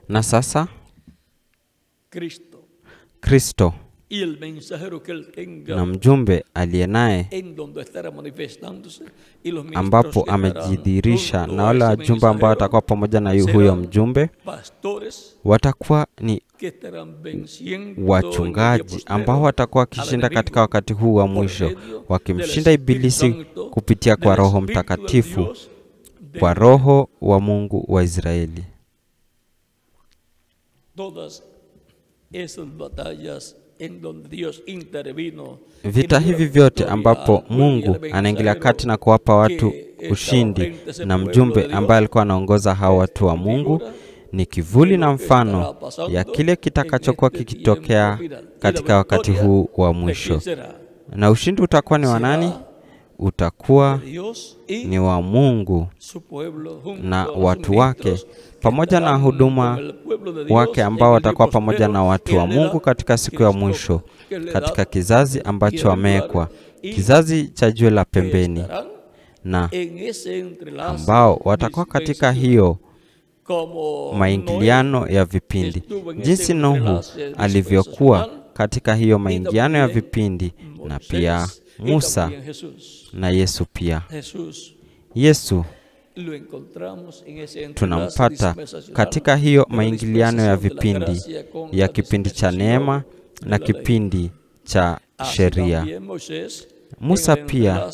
[SPEAKER 2] Na sasa Kristo na mjumbe aliye naye ambapo amejidhihirisha, na wale wajumbe ambao watakuwa pamoja na huyo mjumbe watakuwa ni wachungaji ambao watakuwa wakishinda katika wakati huu wa mwisho, wakimshinda Ibilisi kupitia kwa Roho Mtakatifu, kwa Roho wa Mungu wa Israeli. Vita hivi vyote ambapo Mungu anaingilia kati na kuwapa watu ushindi na mjumbe ambaye alikuwa anaongoza hao watu wa Mungu ni kivuli na mfano ya kile kitakachokuwa kikitokea katika wakati huu wa mwisho. Na ushindi utakuwa ni wa nani? Utakuwa ni wa Mungu na watu wake, pamoja na huduma wake ambao watakuwa pamoja na watu wa Mungu katika siku ya mwisho, katika kizazi ambacho wamewekwa, kizazi cha jiwe la pembeni, na ambao watakuwa katika hiyo maingiliano ya vipindi, jinsi Nuhu alivyokuwa katika hiyo maingiliano ya vipindi, na pia Musa na Yesu pia. Yesu tunampata katika hiyo maingiliano ya vipindi, ya kipindi cha neema na kipindi cha sheria. Musa pia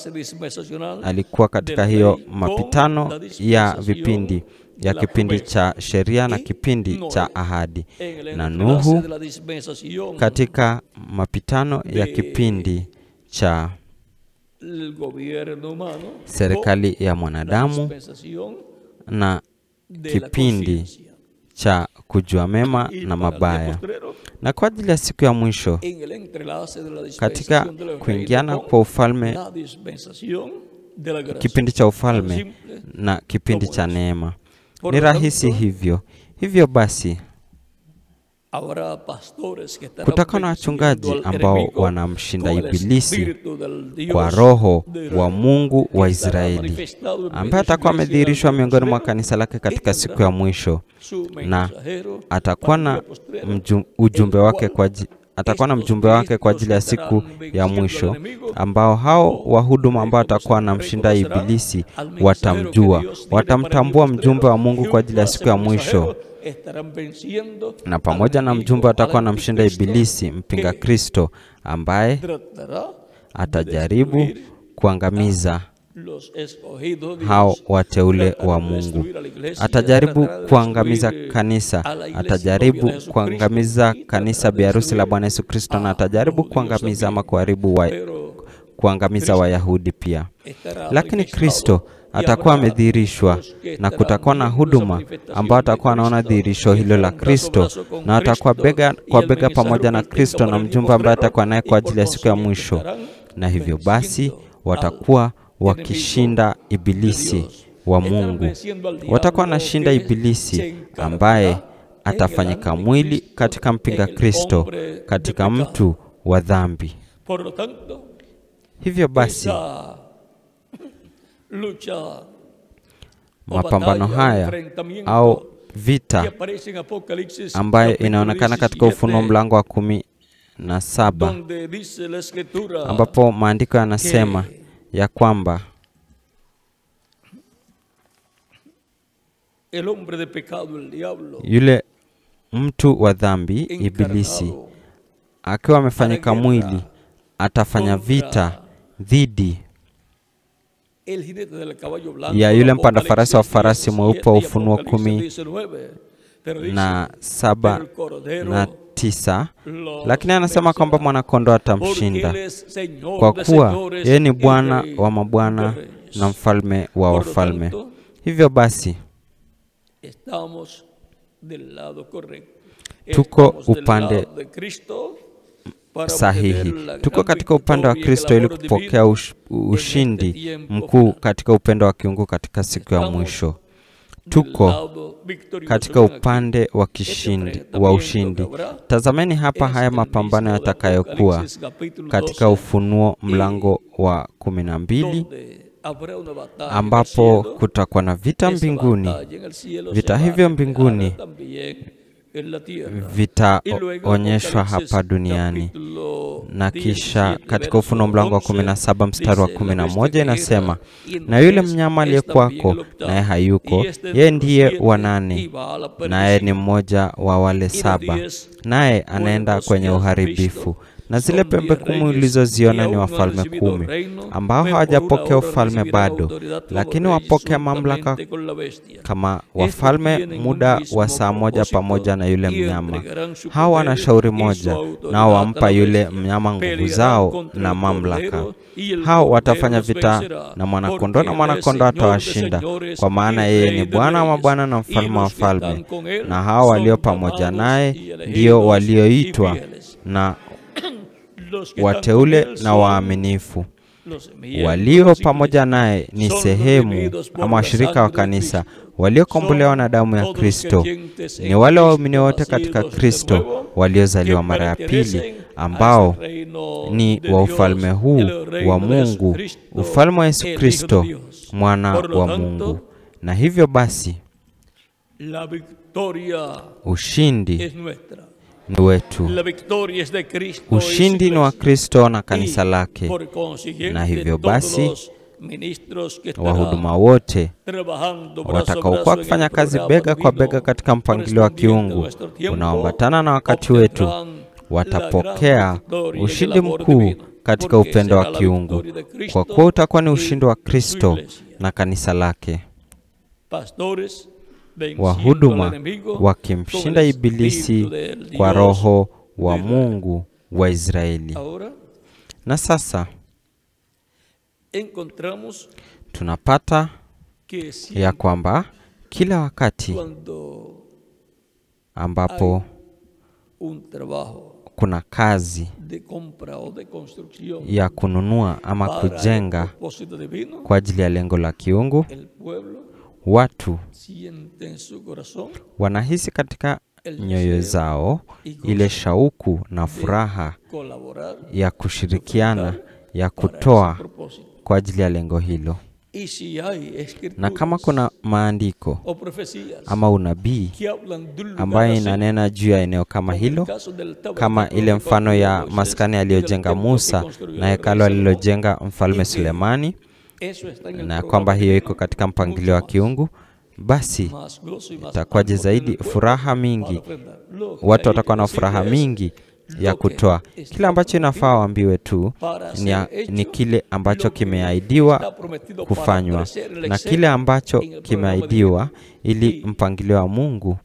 [SPEAKER 2] alikuwa katika hiyo mapitano ya vipindi, ya kipindi cha sheria na kipindi cha ahadi. Na Nuhu katika mapitano ya kipindi cha serikali ya mwanadamu na kipindi cha kujua mema na mabaya. Na kwa ajili ya siku ya mwisho, katika kuingiana kwa ufalme, kipindi cha ufalme na kipindi cha neema, ni rahisi hivyo. Hivyo basi kutakuwa na wachungaji ambao wanamshinda Ibilisi kwa Roho wa Mungu wa Israeli, ambaye atakuwa amedhihirishwa miongoni mwa kanisa lake katika siku ya mwisho, na atakuwa na ujumbe wake kwa atakuwa na mjumbe wake kwa ajili ya siku ya mwisho, ambao hao wahuduma ambao atakuwa anamshinda Ibilisi watamjua, watamtambua mjumbe wa Mungu kwa ajili ya siku ya mwisho. Na pamoja na mjumbe atakuwa anamshinda Ibilisi, mpinga Kristo, ambaye atajaribu kuangamiza hao wateule wa Mungu. Atajaribu kuangamiza kanisa, atajaribu kuangamiza kanisa biharusi la Bwana Yesu Kristo, na atajaribu kuangamiza ama kuharibu kuangamiza Wayahudi pia. Lakini Kristo atakuwa amedhihirishwa, na kutakuwa na huduma ambao atakuwa anaona dhihirisho hilo la Kristo, na atakuwa bega kwa bega pamoja na Kristo na mjumbe ambaye atakuwa naye kwa ajili ya siku ya mwisho. Na hivyo basi watakuwa wakishinda ibilisi wa Mungu. Watakuwa wanashinda ibilisi ambaye atafanyika mwili katika mpinga Kristo, katika mtu wa dhambi. Hivyo basi mapambano haya au vita ambayo inaonekana katika Ufunuo mlango wa 17, ambapo maandiko yanasema ya kwamba yule mtu wa dhambi ibilisi akiwa amefanyika mwili atafanya vita dhidi ya yule mpanda farasi wa farasi mweupe wa Ufunuo 17 na 9. Lakini anasema kwamba mwana-kondoo atamshinda, kwa kuwa yeye ni Bwana wa mabwana na mfalme wa wafalme. Hivyo basi tuko upande sahihi, tuko katika upande wa Kristo ili kupokea ushindi mkuu katika upendo wa kiungu katika siku ya mwisho. Tuko katika upande wa kishindi, wa ushindi. Tazameni hapa haya mapambano yatakayokuwa katika Ufunuo mlango wa 12, ambapo kutakuwa na vita mbinguni. Vita hivyo mbinguni vitaonyeshwa hapa duniani. Na kisha katika Ufunuo mlango wa 17 mstari wa 11 inasema, na yule mnyama aliyekuwako naye hayuko, yeye ndiye wa nane, naye ni mmoja wa wale 7, naye anaenda kwenye uharibifu. Na zile pembe 10 ulizoziona ni wafalme 10 ambao hawajapokea ufalme bado, lakini wapokea mamlaka kama wafalme muda wa saa moja pamoja na yule mnyama. Hawa wana shauri moja, nao wampa yule mnyama nguvu zao na mamlaka. Hao watafanya vita na mwana-kondoo, na mwana-kondoo atawashinda, kwa maana yeye ni Bwana wa mabwana na mfalme wa wafalme. Na hao walio pamoja naye ndio walioitwa na wateule na waaminifu. Walio pamoja naye ni sehemu ama washirika wa kanisa, waliokombolewa na damu ya Kristo. Ni wale waumini wote katika Kristo waliozaliwa mara ya pili, ambao ni wa ufalme huu wa Mungu, ufalme wa Yesu Kristo, mwana wa Mungu. Na hivyo basi ushindi ni wetu. Ushindi ni wa Kristo na kanisa lake. Na hivyo basi wahuduma wote watakaokuwa kufanya kazi bega kwa bega katika mpangilio wa kiungu unaoambatana na wakati wetu watapokea ushindi mkuu katika upendo wa kiungu, kwa kuwa utakuwa ni ushindi wa Kristo na kanisa lake. Wahuduma wakimshinda ibilisi kwa roho wa Mungu wa Israeli. Na sasa tunapata ya kwamba kila wakati ambapo kuna kazi ya kununua ama kujenga kwa ajili ya lengo la kiungu, watu wanahisi katika nyoyo zao ile shauku na furaha ya kushirikiana, ya kutoa kwa ajili ya lengo hilo. Na kama kuna maandiko ama unabii ambayo inanena juu ya eneo kama hilo, kama ile mfano ya maskani aliyojenga Musa na hekalu alilojenga Mfalme Sulemani, na kwamba hiyo iko katika mpangilio wa kiungu, basi itakuwaje zaidi furaha mingi, watu watakuwa na furaha mingi ya kutoa. Kile ambacho inafaa waambiwe tu ni kile ambacho kimeahidiwa kufanywa na kile ambacho kimeahidiwa ili mpangilio wa Mungu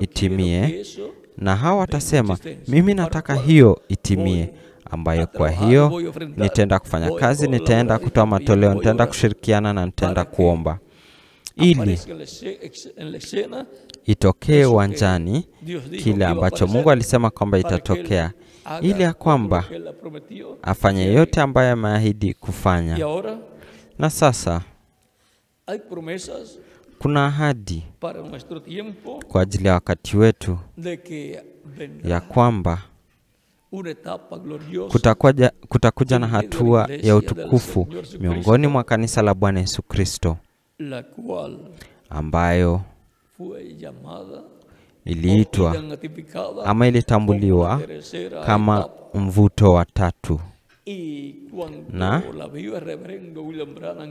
[SPEAKER 2] itimie. Na hawa watasema, mimi nataka hiyo itimie, ambayo kwa hiyo nitaenda kufanya kazi, nitaenda kutoa matoleo, nitaenda kushirikiana na nitaenda kuomba, ili itokee uwanjani kile ambacho Mungu alisema kwamba itatokea, ili ya kwamba afanye yote ambayo ameahidi kufanya. Na sasa kuna ahadi kwa ajili ya wakati wetu ya kwamba kutakuja na hatua ya utukufu miongoni mwa kanisa la Bwana Yesu Kristo, ambayo iliitwa ama ilitambuliwa kama mvuto wa tatu. Na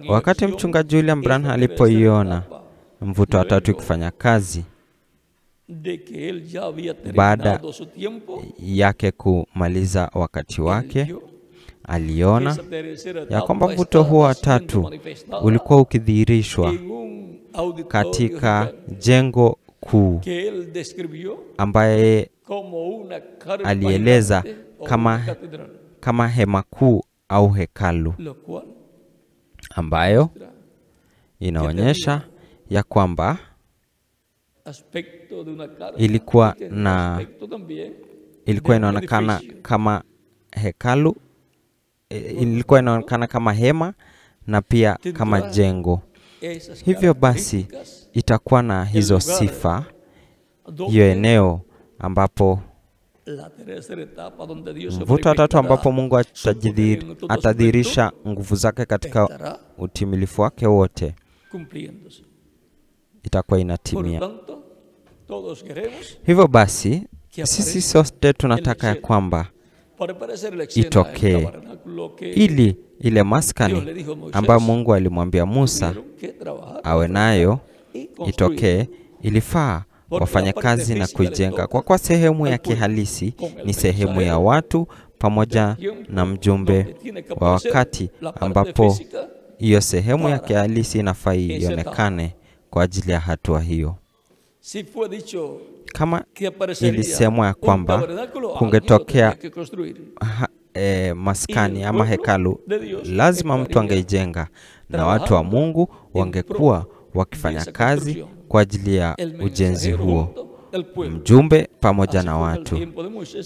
[SPEAKER 2] wakati mchungaji William Branham alipoiona mvuto wa tatu kufanya kazi baada yake kumaliza wakati wake, aliona ya kwamba mvuto huo wa tatu ulikuwa ukidhihirishwa katika jengo kuu ambaye alieleza kama hema kuu au hekalu, ambayo inaonyesha ya kwamba ilikuwa inaonekana kama hekalu, ilikuwa inaonekana kama hema na pia kama jengo. Hivyo basi itakuwa na hizo sifa, hiyo eneo ambapo mvuto wa tatu ambapo Mungu atadhihirisha nguvu zake katika utimilifu wake wote itakuwa inatimia. Hivyo basi sisi sote tunataka ya kwamba itokee, ili ile maskani ambayo Mungu alimwambia Musa awe nayo itokee. Ilifaa wafanye kazi na kuijenga, kwa kuwa sehemu ya kihalisi ni sehemu ya watu pamoja na mjumbe wa wakati, ambapo hiyo sehemu ya kihalisi inafaa ionekane kwa ajili ya hatua hiyo. Kama ilisemwa ya kwamba kungetokea maskani ama hekalu, lazima mtu angeijenga, na watu wa Mungu wangekuwa wakifanya kazi kwa ajili ya ujenzi huo, mjumbe pamoja na watu.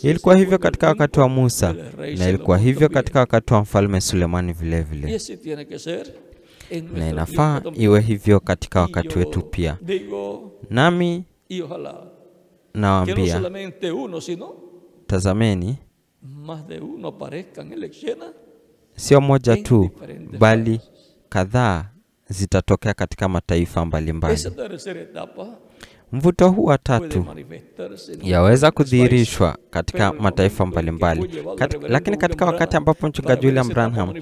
[SPEAKER 2] Ilikuwa hivyo katika wakati wa Musa, na ilikuwa hivyo katika wakati wa Mfalme Sulemani vile vile, na inafaa iwe hivyo katika wakati wetu pia. Nami nawaambia, tazameni, sio moja tu, bali kadhaa zitatokea katika mataifa mbalimbali. Mvuto huu wa tatu yaweza kudhihirishwa katika mataifa mbalimbali. Lakini katika wakati ambapo mchungaji William Branham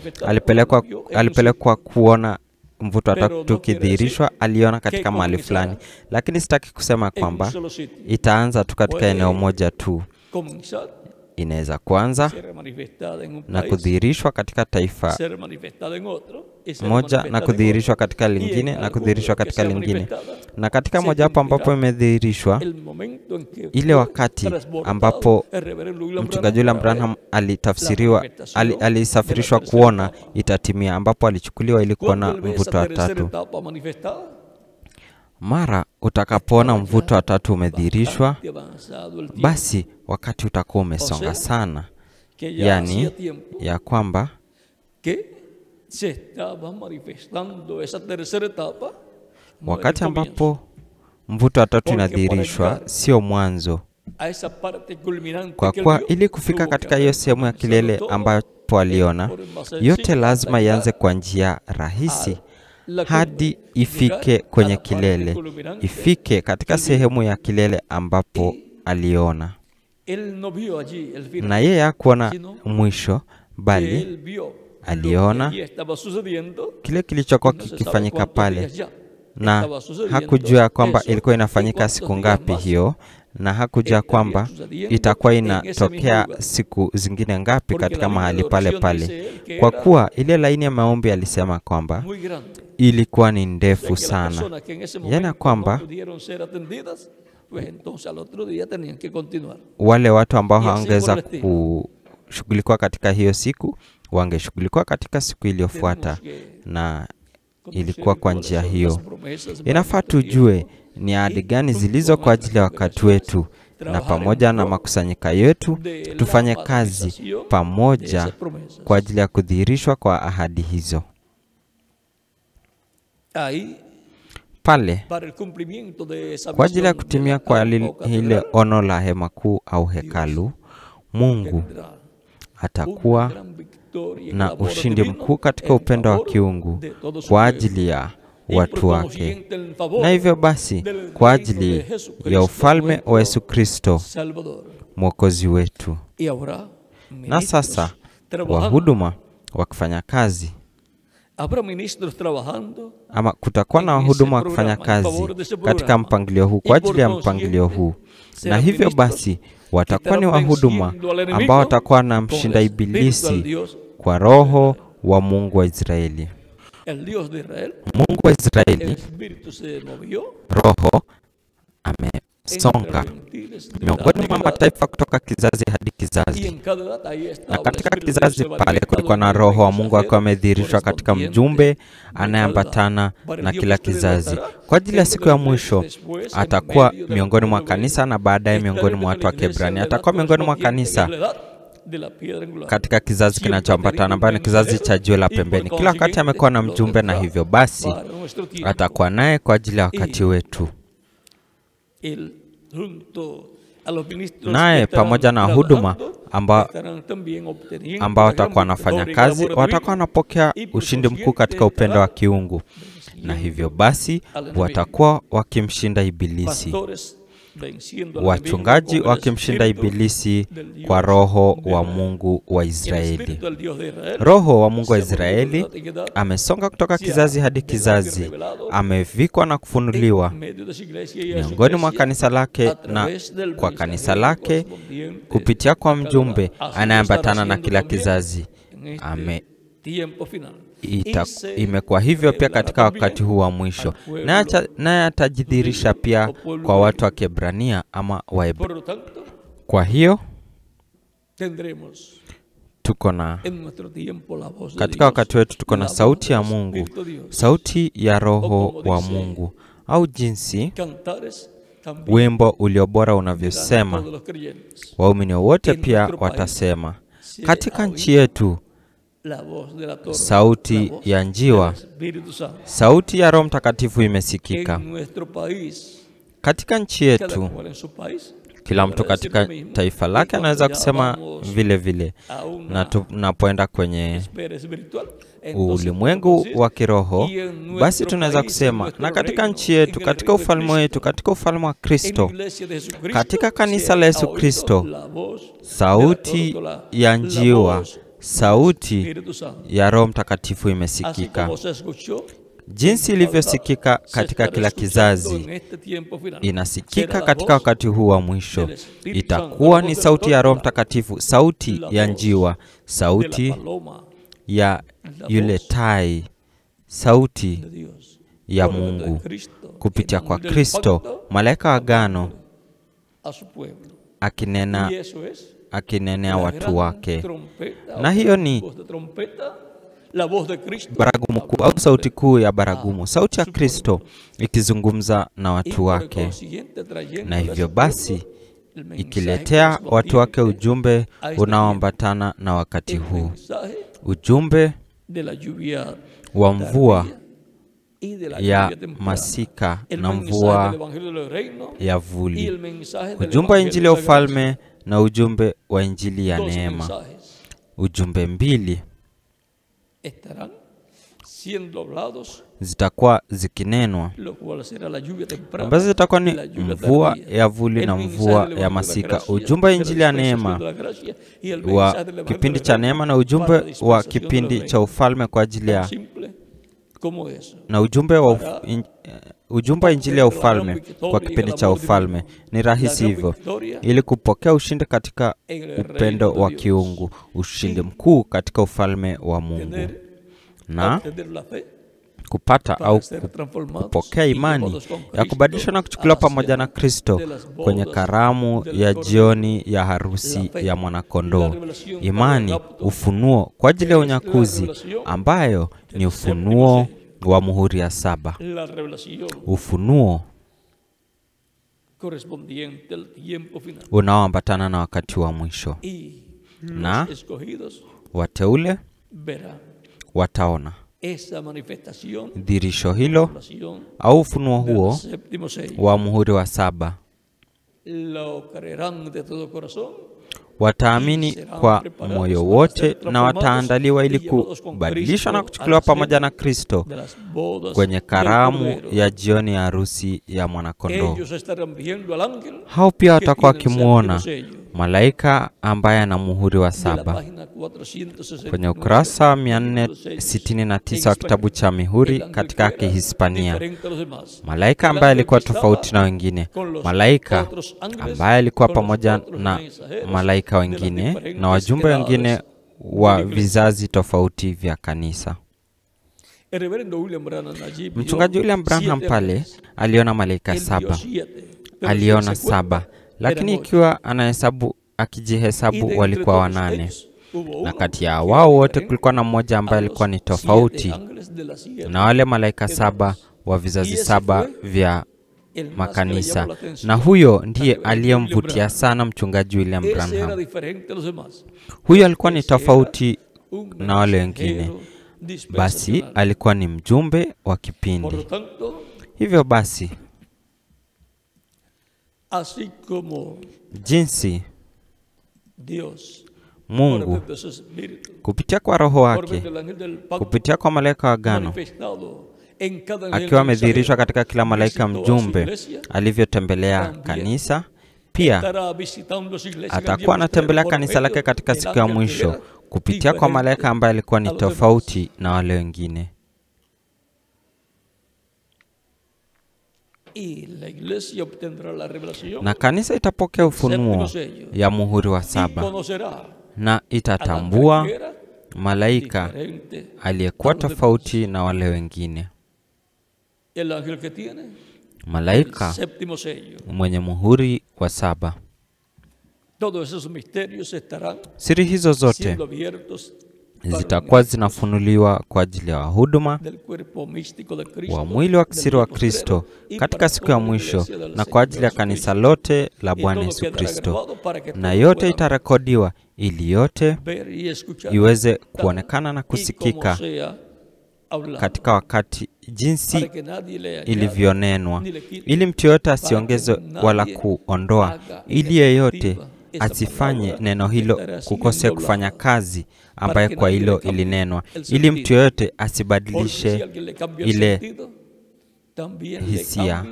[SPEAKER 2] alipelekwa kuona mvuto wa tatu ukidhihirishwa, aliona katika mahali fulani. Lakini sitaki kusema kwamba itaanza tu katika eneo moja tu. Inaweza kuanza na kudhihirishwa katika taifa moja, na kudhihirishwa katika lingine, na kudhihirishwa katika lingine. Na katika moja hapo ambapo imedhihirishwa, ile wakati ambapo mchungaji William Branham alitafsiriwa, alisafirishwa kuona itatimia, ambapo alichukuliwa ili kuona mvuto wa tatu. Mara utakapoona mvuto wa tatu umedhihirishwa, basi wakati utakuwa umesonga sana. Yani ya kwamba wakati ambapo mvuto wa tatu inadhihirishwa sio mwanzo, kwa kuwa ili kufika katika hiyo sehemu ya kilele ambapo aliona, yote lazima ianze kwa njia rahisi hadi ifike kwenye kilele, ifike katika sehemu ya kilele ambapo aliona. Na yeye hakuona mwisho, bali aliona kile kilichokuwa kikifanyika pale, na hakujua kwamba ilikuwa inafanyika siku ngapi hiyo, na hakujua kwamba itakuwa inatokea siku zingine ngapi katika mahali pale pale, kwa kuwa ile laini ya maombi alisema kwamba ilikuwa ni ndefu sana, yana kwamba wale watu ambao hawangeweza kushughulikiwa katika hiyo siku wangeshughulikiwa katika siku iliyofuata, na ilikuwa kwa njia hiyo. Inafaa tujue ni ahadi gani zilizo kwa ajili ya wakati wetu, na pamoja na makusanyika yetu tufanye kazi pamoja kwa ajili ya kudhihirishwa kwa ahadi hizo. Pale kwa ajili ya kutimia kwa ile ono la hema kuu au hekalu, Mungu atakuwa na ushindi mkuu katika upendo wa kiungu kwa ajili ya watu wake, na hivyo basi kwa ajili ya ufalme wa Yesu Kristo Mwokozi wetu. Na sasa wahuduma wakifanya kazi, ama kutakuwa na wahuduma wakifanya kazi katika mpangilio huu, kwa ajili ya mpangilio huu, na hivyo basi watakuwa ni wahuduma ambao watakuwa na mshinda ibilisi kwa roho wa Mungu wa Israeli. Mungu wa Israeli, roho amesonga miongoni mwa mataifa kutoka kizazi hadi kizazi, na katika kizazi pale kulikuwa na roho wa Mungu akiwa amedhihirishwa katika mjumbe anayeambatana na kila kizazi. Kwa ajili ya siku ya mwisho atakuwa miongoni mwa kanisa, na baadaye miongoni mwa watu wa Kiebrania. Atakuwa miongoni mwa kanisa katika kizazi kinachoambatana, ambayo ni kizazi cha jiwe la pembeni. Kila wakati amekuwa na mjumbe, na hivyo basi atakuwa naye kwa ajili ya wakati wetu. Naye pamoja na huduma ambao watakuwa wanafanya kazi, watakuwa wanapokea ushindi mkuu katika upendo wa kiungu, na hivyo basi watakuwa wakimshinda ibilisi. Wachungaji wakimshinda ibilisi kwa roho wa Mungu wa Israeli. Roho wa Mungu wa Israeli amesonga kutoka kizazi hadi kizazi, amevikwa na kufunuliwa miongoni mwa kanisa lake na kwa kanisa lake kupitia kwa mjumbe anayeambatana na kila kizazi. Imekuwa hivyo pia katika wakati huu wa mwisho, naye atajidhihirisha pia kwa watu wa Kiebrania ama Waebrania. Kwa hiyo tuko na katika wakati wetu tuko na sauti ya Mungu, sauti ya roho wa Mungu, au jinsi wimbo uliobora unavyosema, waumini wote pia watasema. Katika nchi yetu sauti ya njiwa, sauti ya Roho Mtakatifu imesikika. Katika nchi yetu, kila mtu katika taifa lake anaweza kusema vile vile. Na tunapoenda kwenye ulimwengu wa kiroho, basi tunaweza kusema, na katika nchi yetu, katika ufalme wetu, katika ufalme wa Kristo, katika kanisa la Yesu Kristo, sauti ya njiwa, sauti ya Roho Mtakatifu imesikika. Jinsi ilivyosikika katika kila kizazi, inasikika katika wakati huu wa mwisho. Itakuwa ni sauti ya Roho Mtakatifu, sauti ya njiwa, sauti ya yule tai, sauti ya Mungu kupitia kwa Kristo, malaika wa agano, akinenea watu wake. Na hiyo ni baragumu kuu au sauti kuu ya baragumu, sauti ya Kristo ikizungumza na watu wake, na hivyo basi ikiletea watu wake ujumbe unaoambatana na wakati huu, ujumbe wa mvua ya masika na mvua ya vuli, ujumbe wa Injili ya ufalme na ujumbe wa Injili ya neema. Ujumbe mbili zitakuwa zikinenwa, ambazo zitakuwa ni mvua ya vuli na mvua ya masika. Ujumbe wa Injili ya neema wa kipindi cha neema na ujumbe wa kipindi cha ufalme kwa ajili ya, na ujumbe wa ujumbe wa Injili ya ufalme kwa kipindi cha ufalme. Ni rahisi hivyo, ili kupokea ushindi katika upendo wa kiungu, ushindi mkuu katika ufalme wa Mungu, na kupata au kupokea imani ya kubadilishwa na kuchukuliwa pamoja na Kristo kwenye karamu ya jioni ya harusi ya Mwanakondoo. Imani, ufunuo kwa ajili ya unyakuzi, ambayo ni ufunuo wa muhuri ya 7. Ufunuo unaoambatana na wakati wa mwisho. Na wateule wataona dhihirisho hilo au ufunuo huo wa muhuri wa 7. Wataamini kwa moyo wote na wataandaliwa ili kubadilishwa na kuchukuliwa pamoja na Kristo kwenye karamu ya jioni ya harusi ya Mwanakondoo. Hao pia watakuwa wakimuona malaika ambaye ana muhuri wa 7. Kwenye ukurasa 469 wa kitabu cha mihuri katika Kihispania, malaika ambaye alikuwa tofauti na wengine, malaika ambaye alikuwa pamoja na malaika wengine na wajumbe wengine wa vizazi tofauti vya kanisa. Mchungaji William Branham pale aliona malaika 7. Aliona 7, lakini ikiwa anahesabu, akijihesabu walikuwa 8. Na kati ya wao wote kulikuwa na mmoja ambaye alikuwa ni tofauti na wale malaika 7 wa vizazi 7 vya makanisa. Na huyo ndiye aliyemvutia sana mchungaji William Branham. Huyo alikuwa ni tofauti na wale wengine. Basi alikuwa ni mjumbe wa kipindi. Hivyo basi, jinsi Mungu kupitia kwa Roho wake, kupitia kwa malaika wa agano, akiwa amedhihirishwa katika kila malaika mjumbe alivyotembelea kanisa, pia atakuwa anatembelea kanisa lake katika siku ya mwisho kupitia kwa malaika ambaye alikuwa ni tofauti na wale wengine. Na kanisa itapokea ufunuo ya muhuri wa 7 na itatambua malaika aliyekuwa tofauti na wale wengine. Malaika mwenye muhuri wa 7. Siri hizo zote zitakuwa zinafunuliwa kwa ajili ya wahuduma wa mwili wa kisiri wa Kristo katika siku ya mwisho, na kwa ajili ya kanisa lote la Bwana Yesu Kristo. Na yote itarekodiwa ili yote iweze kuonekana na kusikika katika wakati jinsi ilivyonenwa, ili mtu yote asiongeze wala kuondoa, ili yeyote asifanye neno hilo kukose kufanya kazi ambaye kwa hilo ilinenwa, ili mtu yote asibadilishe ile hisia.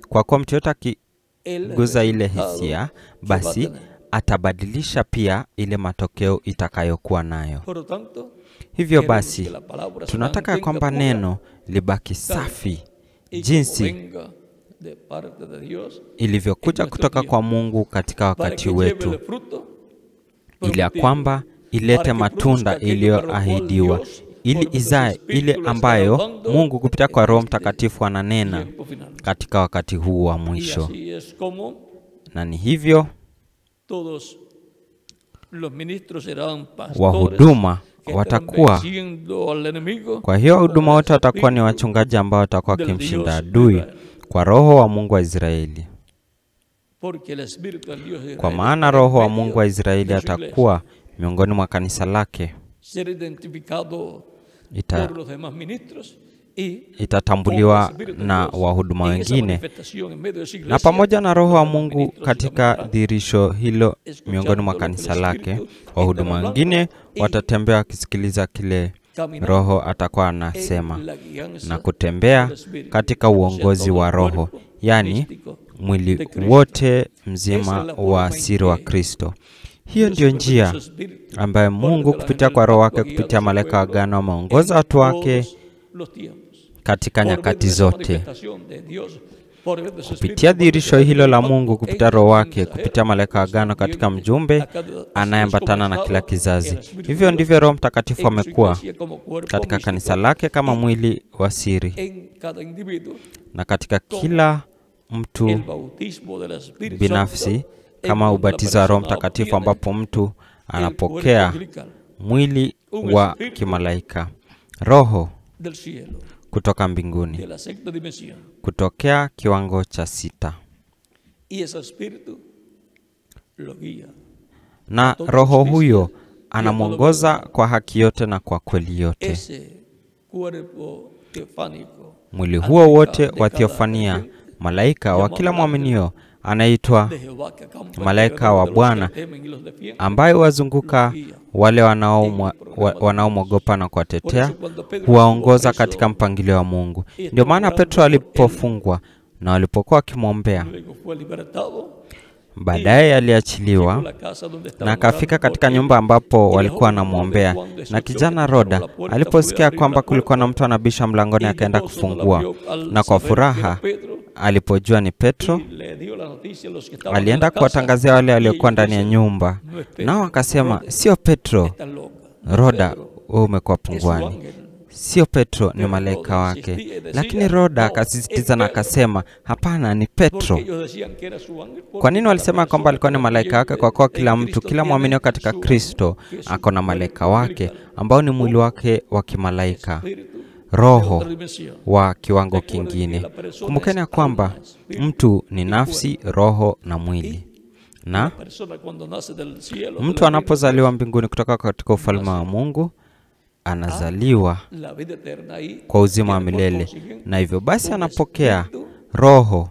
[SPEAKER 2] Kwa kuwa mtu yote akiguza ile hisia, basi atabadilisha pia ile matokeo itakayokuwa nayo. Hivyo basi, tunataka kwamba neno libaki safi jinsi ilivyokuja kutoka kwa Mungu katika wakati wetu, ili ya kwamba ilete matunda iliyoahidiwa, ili izae ile ambayo Mungu kupitia kwa Roho Mtakatifu ananena katika wakati huu wa mwisho. Na ni hivyo wahuduma watakuwa. Kwa hiyo wahuduma wote watakuwa ni wachungaji ambao watakuwa wakimshinda adui kwa Roho wa Mungu wa Israeli. Kwa maana Roho wa Mungu wa Israeli atakuwa miongoni mwa kanisa lake. Itatambuliwa na wahuduma wengine, na pamoja na Roho wa Mungu katika dhihirisho hilo miongoni mwa kanisa lake, wahuduma wengine watatembea wakisikiliza kile Roho atakuwa anasema na kutembea katika uongozi wa Roho, yani mwili wote mzima wa siri wa Kristo. Hiyo ndiyo njia ambayo Mungu kupitia kwa Roho wake, kupitia malaika wa agano, ameongoza watu wake katika nyakati zote. Kupitia dhihirisho hilo la Mungu, kupitia Roho wake, kupitia malaika wa agano katika mjumbe anayeambatana na kila kizazi. Hivyo ndivyo Roho Mtakatifu amekuwa katika kanisa lake kama mwili wa siri, na katika kila mtu binafsi kama ubatizo wa Roho Mtakatifu, ambapo mtu anapokea mwili wa kimalaika, roho kutoka mbinguni, kutokea kiwango cha 6. Na roho huyo anamuongoza kwa haki yote na kwa kweli yote. Mwili huo wote wa theofania, malaika wa kila mwaminio anaitwa malaika wa Bwana, ambaye wazunguka wale wanaomwogopa na kuwatetea, huwaongoza katika mpangilio wa Mungu. Ndio maana Petro alipofungwa na walipokuwa wakimwombea, baadaye aliachiliwa na akafika katika nyumba ambapo walikuwa wanamwombea. Na kijana Roda aliposikia kwamba kulikuwa na mtu anabisha mlangoni, akaenda kufungua, na kwa furaha alipojua ni Petro, alienda kuwatangazia wale waliokuwa ndani ya nyumba. Nao akasema, sio Petro, Roda, wewe umekuwa pungwani. Sio Petro, ni malaika wake. Lakini Roda akasisitiza na akasema, hapana, ni Petro. Kwa nini walisema kwamba alikuwa ni malaika wake? Kwa kuwa kila mtu, kila mwamini katika Kristo ako na malaika wake ambao ni mwili wake wa kimalaika, roho wa kiwango kingine. Kumbukeni kwamba mtu ni nafsi, roho na mwili. Na mtu anapozaliwa mbinguni kutoka katika ufalme wa Mungu, anazaliwa kwa uzima wa milele, na hivyo basi anapokea roho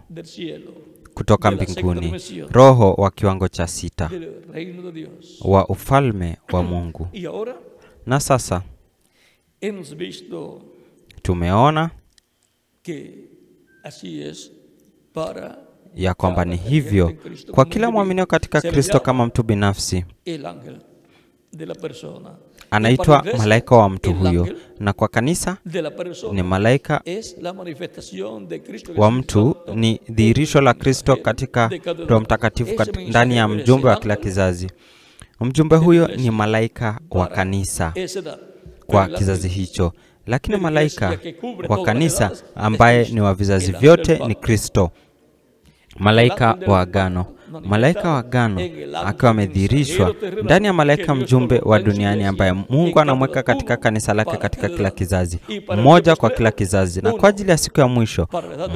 [SPEAKER 2] kutoka mbinguni, roho wa kiwango cha 6 wa ufalme wa Mungu. Na sasa tumeona ya kwamba ni hivyo kwa kila mwaminio katika Kristo kama mtu binafsi anaitwa malaika wa mtu huyo, na kwa kanisa ni malaika wa mtu, ni dhihirisho la Kristo katika Roho Mtakatifu ndani ya mjumbe wa kila kizazi. Mjumbe huyo ni malaika wa kanisa kwa kizazi hicho, lakini malaika wa kanisa ambaye ni wa vizazi vyote ni Kristo, malaika wa agano. Malaika wa agano akiwa amedhihirishwa ndani ya malaika mjumbe wa duniani ambaye Mungu anamweka katika kanisa lake katika kila kizazi, mmoja kwa kila kizazi, na kwa ajili ya siku ya mwisho,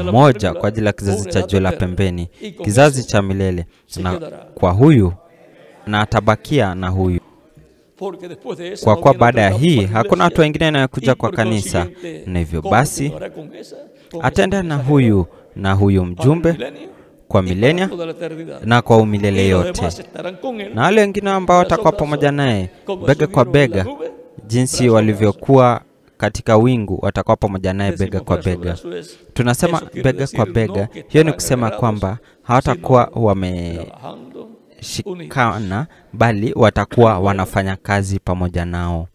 [SPEAKER 2] mmoja kwa ajili ya kizazi cha jiwe la pembeni, kizazi cha milele, na kwa huyu na atabakia na huyu. Kwa kuwa baada ya hii hakuna watu wengine wanaokuja kwa kanisa, na hivyo basi atenda na huyu na huyu mjumbe kwa milenia na kwa umilele yote. Na wale wengine ambao watakuwa pamoja naye bega kwa bega, jinsi walivyokuwa katika wingu, watakuwa pamoja naye bega kwa bega. Tunasema bega kwa bega, hiyo ni kusema kwamba hawatakuwa wameshikana, bali watakuwa wanafanya kazi pamoja nao.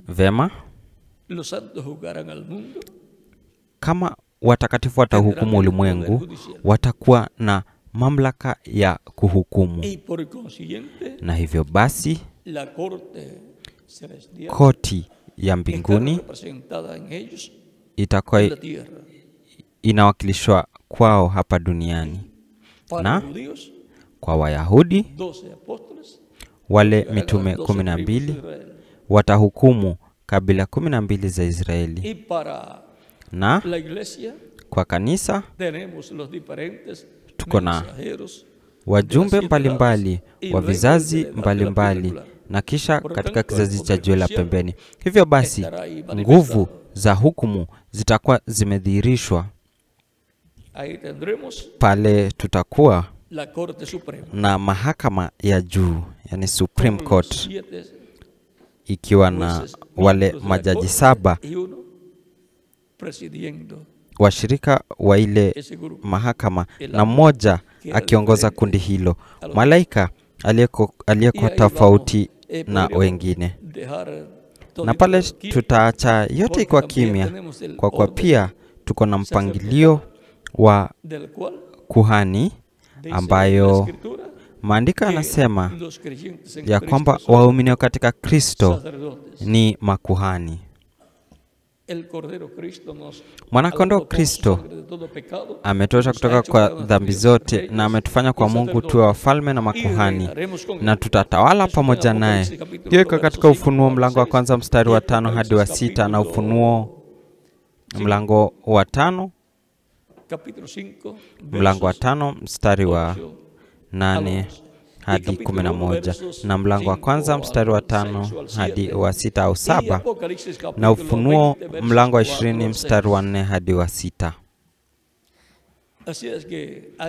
[SPEAKER 2] Vema, kama watakatifu watahukumu ulimwengu, watakuwa na mamlaka ya kuhukumu. Na hivyo basi koti ya mbinguni itakuwa inawakilishwa kwao hapa duniani. Na kwa Wayahudi, wale mitume 12 watahukumu kabila 12 za Israeli. Na kwa kanisa tuko na wajumbe mbalimbali wa vizazi mbalimbali, na kisha katika kizazi cha jiwe la pembeni. Hivyo basi nguvu za hukumu zitakuwa zimedhihirishwa pale. Tutakuwa na mahakama ya juu, yani Supreme Court, ikiwa na wale majaji 7 washirika wa ile mahakama, na mmoja akiongoza kundi hilo, malaika aliyeko tofauti na wengine. Na pale tutaacha yote ikiwa kimya, kwa kuwa pia tuko na mpangilio wa kuhani ambayo maandiko yanasema ya kwamba waumini katika Kristo ni makuhani. Mwanakondoo Kristo ametosha kutoka kwa dhambi zote na ametufanya kwa Mungu tuwe wafalme na makuhani, na tutatawala pamoja naye. Hiyo iko katika Ufunuo mlango wa kwanza mstari wa 5 hadi wa 6 na Ufunuo mlango wa 5 mlango wa 5 mstari wa 8 hadi 11 na mlango wa kwanza mstari wa 5 hadi wa 6 au 7 na Ufunuo mlango wa 20 mstari wa 4 hadi wa 6.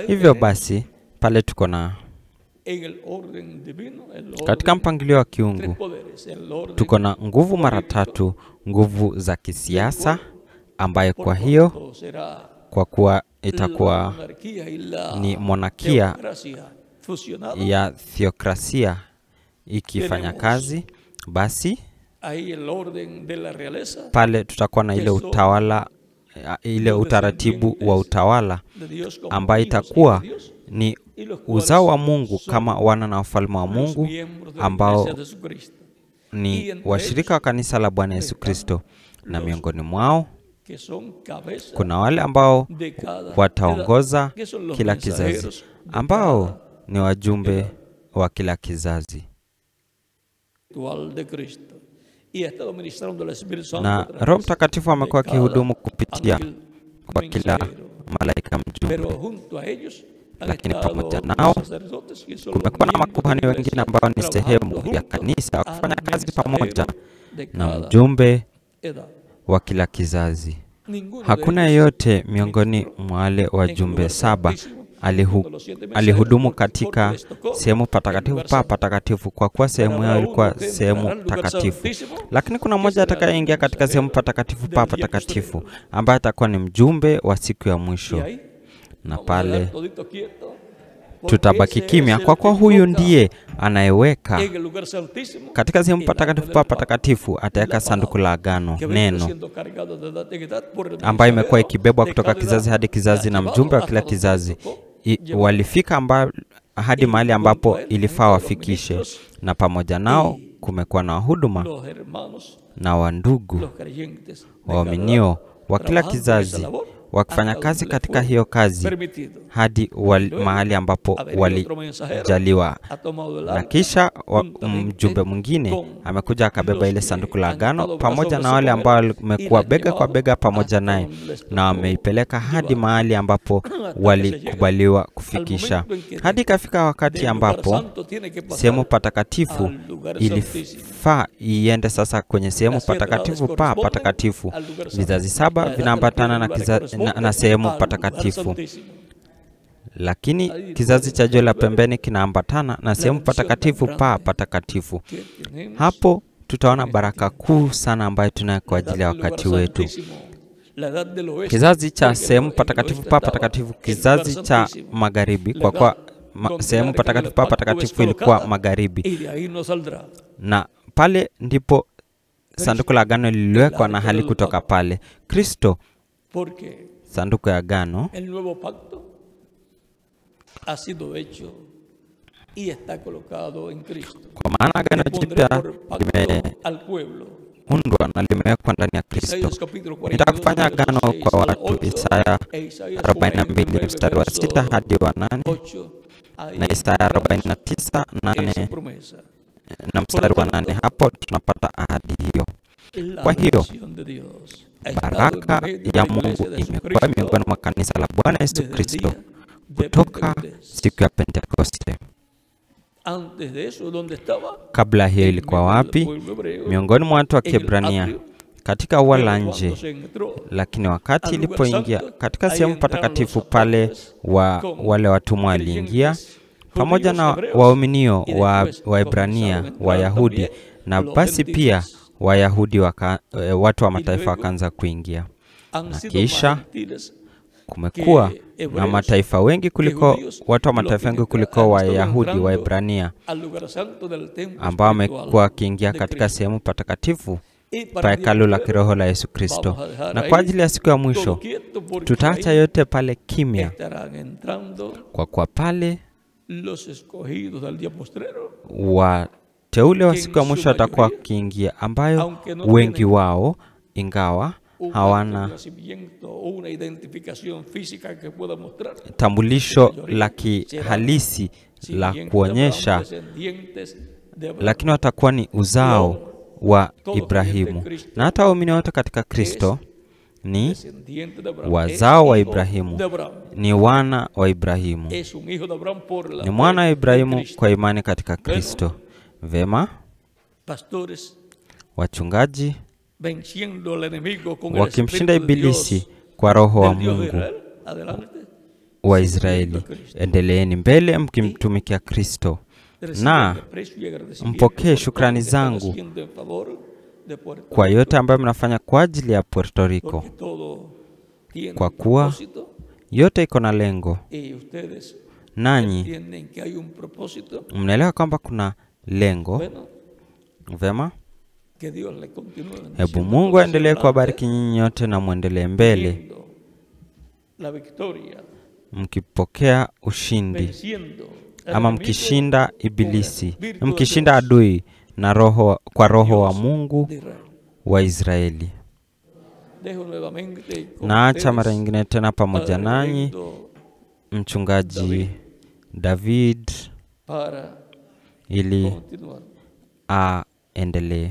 [SPEAKER 2] Hivyo basi pale tuko na katika mpangilio wa kiungu tuko na nguvu mara tatu, nguvu za kisiasa ambayo kwa hiyo kwa kuwa itakuwa ni monakia ya theokrasia ikifanya kazi, basi pale tutakuwa na ile utawala, ile utaratibu wa utawala ambayo itakuwa ni uzao wa Mungu kama wana na wafalme wa Mungu ambao ni washirika wa kanisa la Bwana Yesu Kristo, na miongoni mwao kuna wale ambao wataongoza kila kizazi, ambao ni wajumbe wa kila kizazi. Na Roho Mtakatifu amekuwa akihudumu kupitia kwa kila malaika mjumbe. Lakini pamoja nao kumekuwa na makuhani wengine ambao ni sehemu ya kanisa kufanya kazi pamoja na mjumbe wa kila kizazi. Hakuna yeyote miongoni mwa wale wajumbe 7 alihudumu katika sehemu patakatifu pa patakatifu, kwa kuwa sehemu yao ilikuwa sehemu takatifu. Lakini kuna mmoja atakayeingia katika sehemu patakatifu pa patakatifu ambaye atakuwa ni mjumbe wa siku ya mwisho. Na pale tutabaki kimya, kwa kuwa huyu ndiye anayeweka katika sehemu patakatifu pa patakatifu, ataweka sanduku la agano, neno ambayo imekuwa ikibebwa kutoka kizazi hadi kizazi na mjumbe wa kila kizazi. Walifika hadi mahali ambapo ilifaa wafikishe, na pamoja nao kumekuwa na wahuduma na wandugu waaminio wa kila kizazi wakifanya kazi katika hiyo kazi hadi mahali ambapo walijaliwa. Na kisha mjumbe mwingine amekuja akabeba ile sanduku la agano pamoja na wale ambao wamekuwa bega kwa bega pamoja naye, na wameipeleka hadi mahali ambapo walikubaliwa kufikisha, hadi kafika wakati ambapo sehemu patakatifu ilifaa iende sasa kwenye sehemu patakatifu pa patakatifu. Vizazi 7 vinaambatana na sehemu patakatifu, lakini kizazi cha jiwe la pembeni kinaambatana na sehemu patakatifu pa patakatifu. Hapo tutaona baraka kuu sana ambayo tunayo kwa ajili ya wakati wetu. Kizazi cha sehemu patakatifu pa patakatifu, kizazi cha magharibi, kwa kuwa sehemu patakatifu pa patakatifu ilikuwa magharibi, na pale ndipo sanduku la agano liliwekwa na hali kutoka pale Kristo, sanduku ya agano kwa maana agano jipya limeundwa na limewekwa ndani ya Kristo. Nitakufanya agano kwa watu, Isaya 42 mstari wa 6 hadi wa 8 na Isaya 49 8 na mstari wa 8. Hapo tunapata ahadi hiyo. Kwa hiyo baraka ya Mungu imekuwa miongoni mwa kanisa la Bwana Yesu Kristo kutoka siku ya Pentekoste. Kabla hiyo ilikuwa wapi? Miongoni mwa watu wa Kiebrania, katika ua la nje. Lakini wakati ilipoingia katika sehemu patakatifu, pale wale watumwa waliingia pamoja na waaminio wa Waebrania, Wayahudi, na basi pia Wayahudi watu wa mataifa wakaanza kuingia. Na kisha kumekuwa na mataifa wengi kuliko watu wa mataifa wengi kuliko Wayahudi Waebrania ambao wamekuwa wakiingia katika sehemu patakatifu pa hekalu la kiroho la Yesu Kristo. Na kwa ajili ya siku ya mwisho tutaacha yote pale kimya, kwa kuwa pale wateule wa siku ya mwisho watakuwa wakiingia, ambayo wengi wao ingawa hawana tambulisho la kihalisi la kuonyesha, lakini watakuwa ni uzao wa Ibrahimu. Na hata waumini wote katika Kristo ni wazao wa Ibrahimu, ni wana wa Ibrahimu, ni mwana wa Ibrahimu kwa imani katika Kristo. Vema, wachungaji wakimshinda ibilisi kwa roho wa Mungu wa Israeli, endeleeni mbele mkimtumikia Kristo, na mpokee shukrani zangu kwa yote ambayo mnafanya kwa ajili ya Puerto Rico, kwa kuwa yote iko na lengo. Nanyi mnaelewa kwamba kuna lengo. Vema, hebu Mungu aendelee kuwabariki nyinyi nyote na muendelee mbele mkipokea ushindi, ama mkishinda ibilisi, mkishinda adui na roho, kwa roho wa Mungu wa Israeli. Na acha mara nyingine tena pamoja nanyi mchungaji David ili aendelee.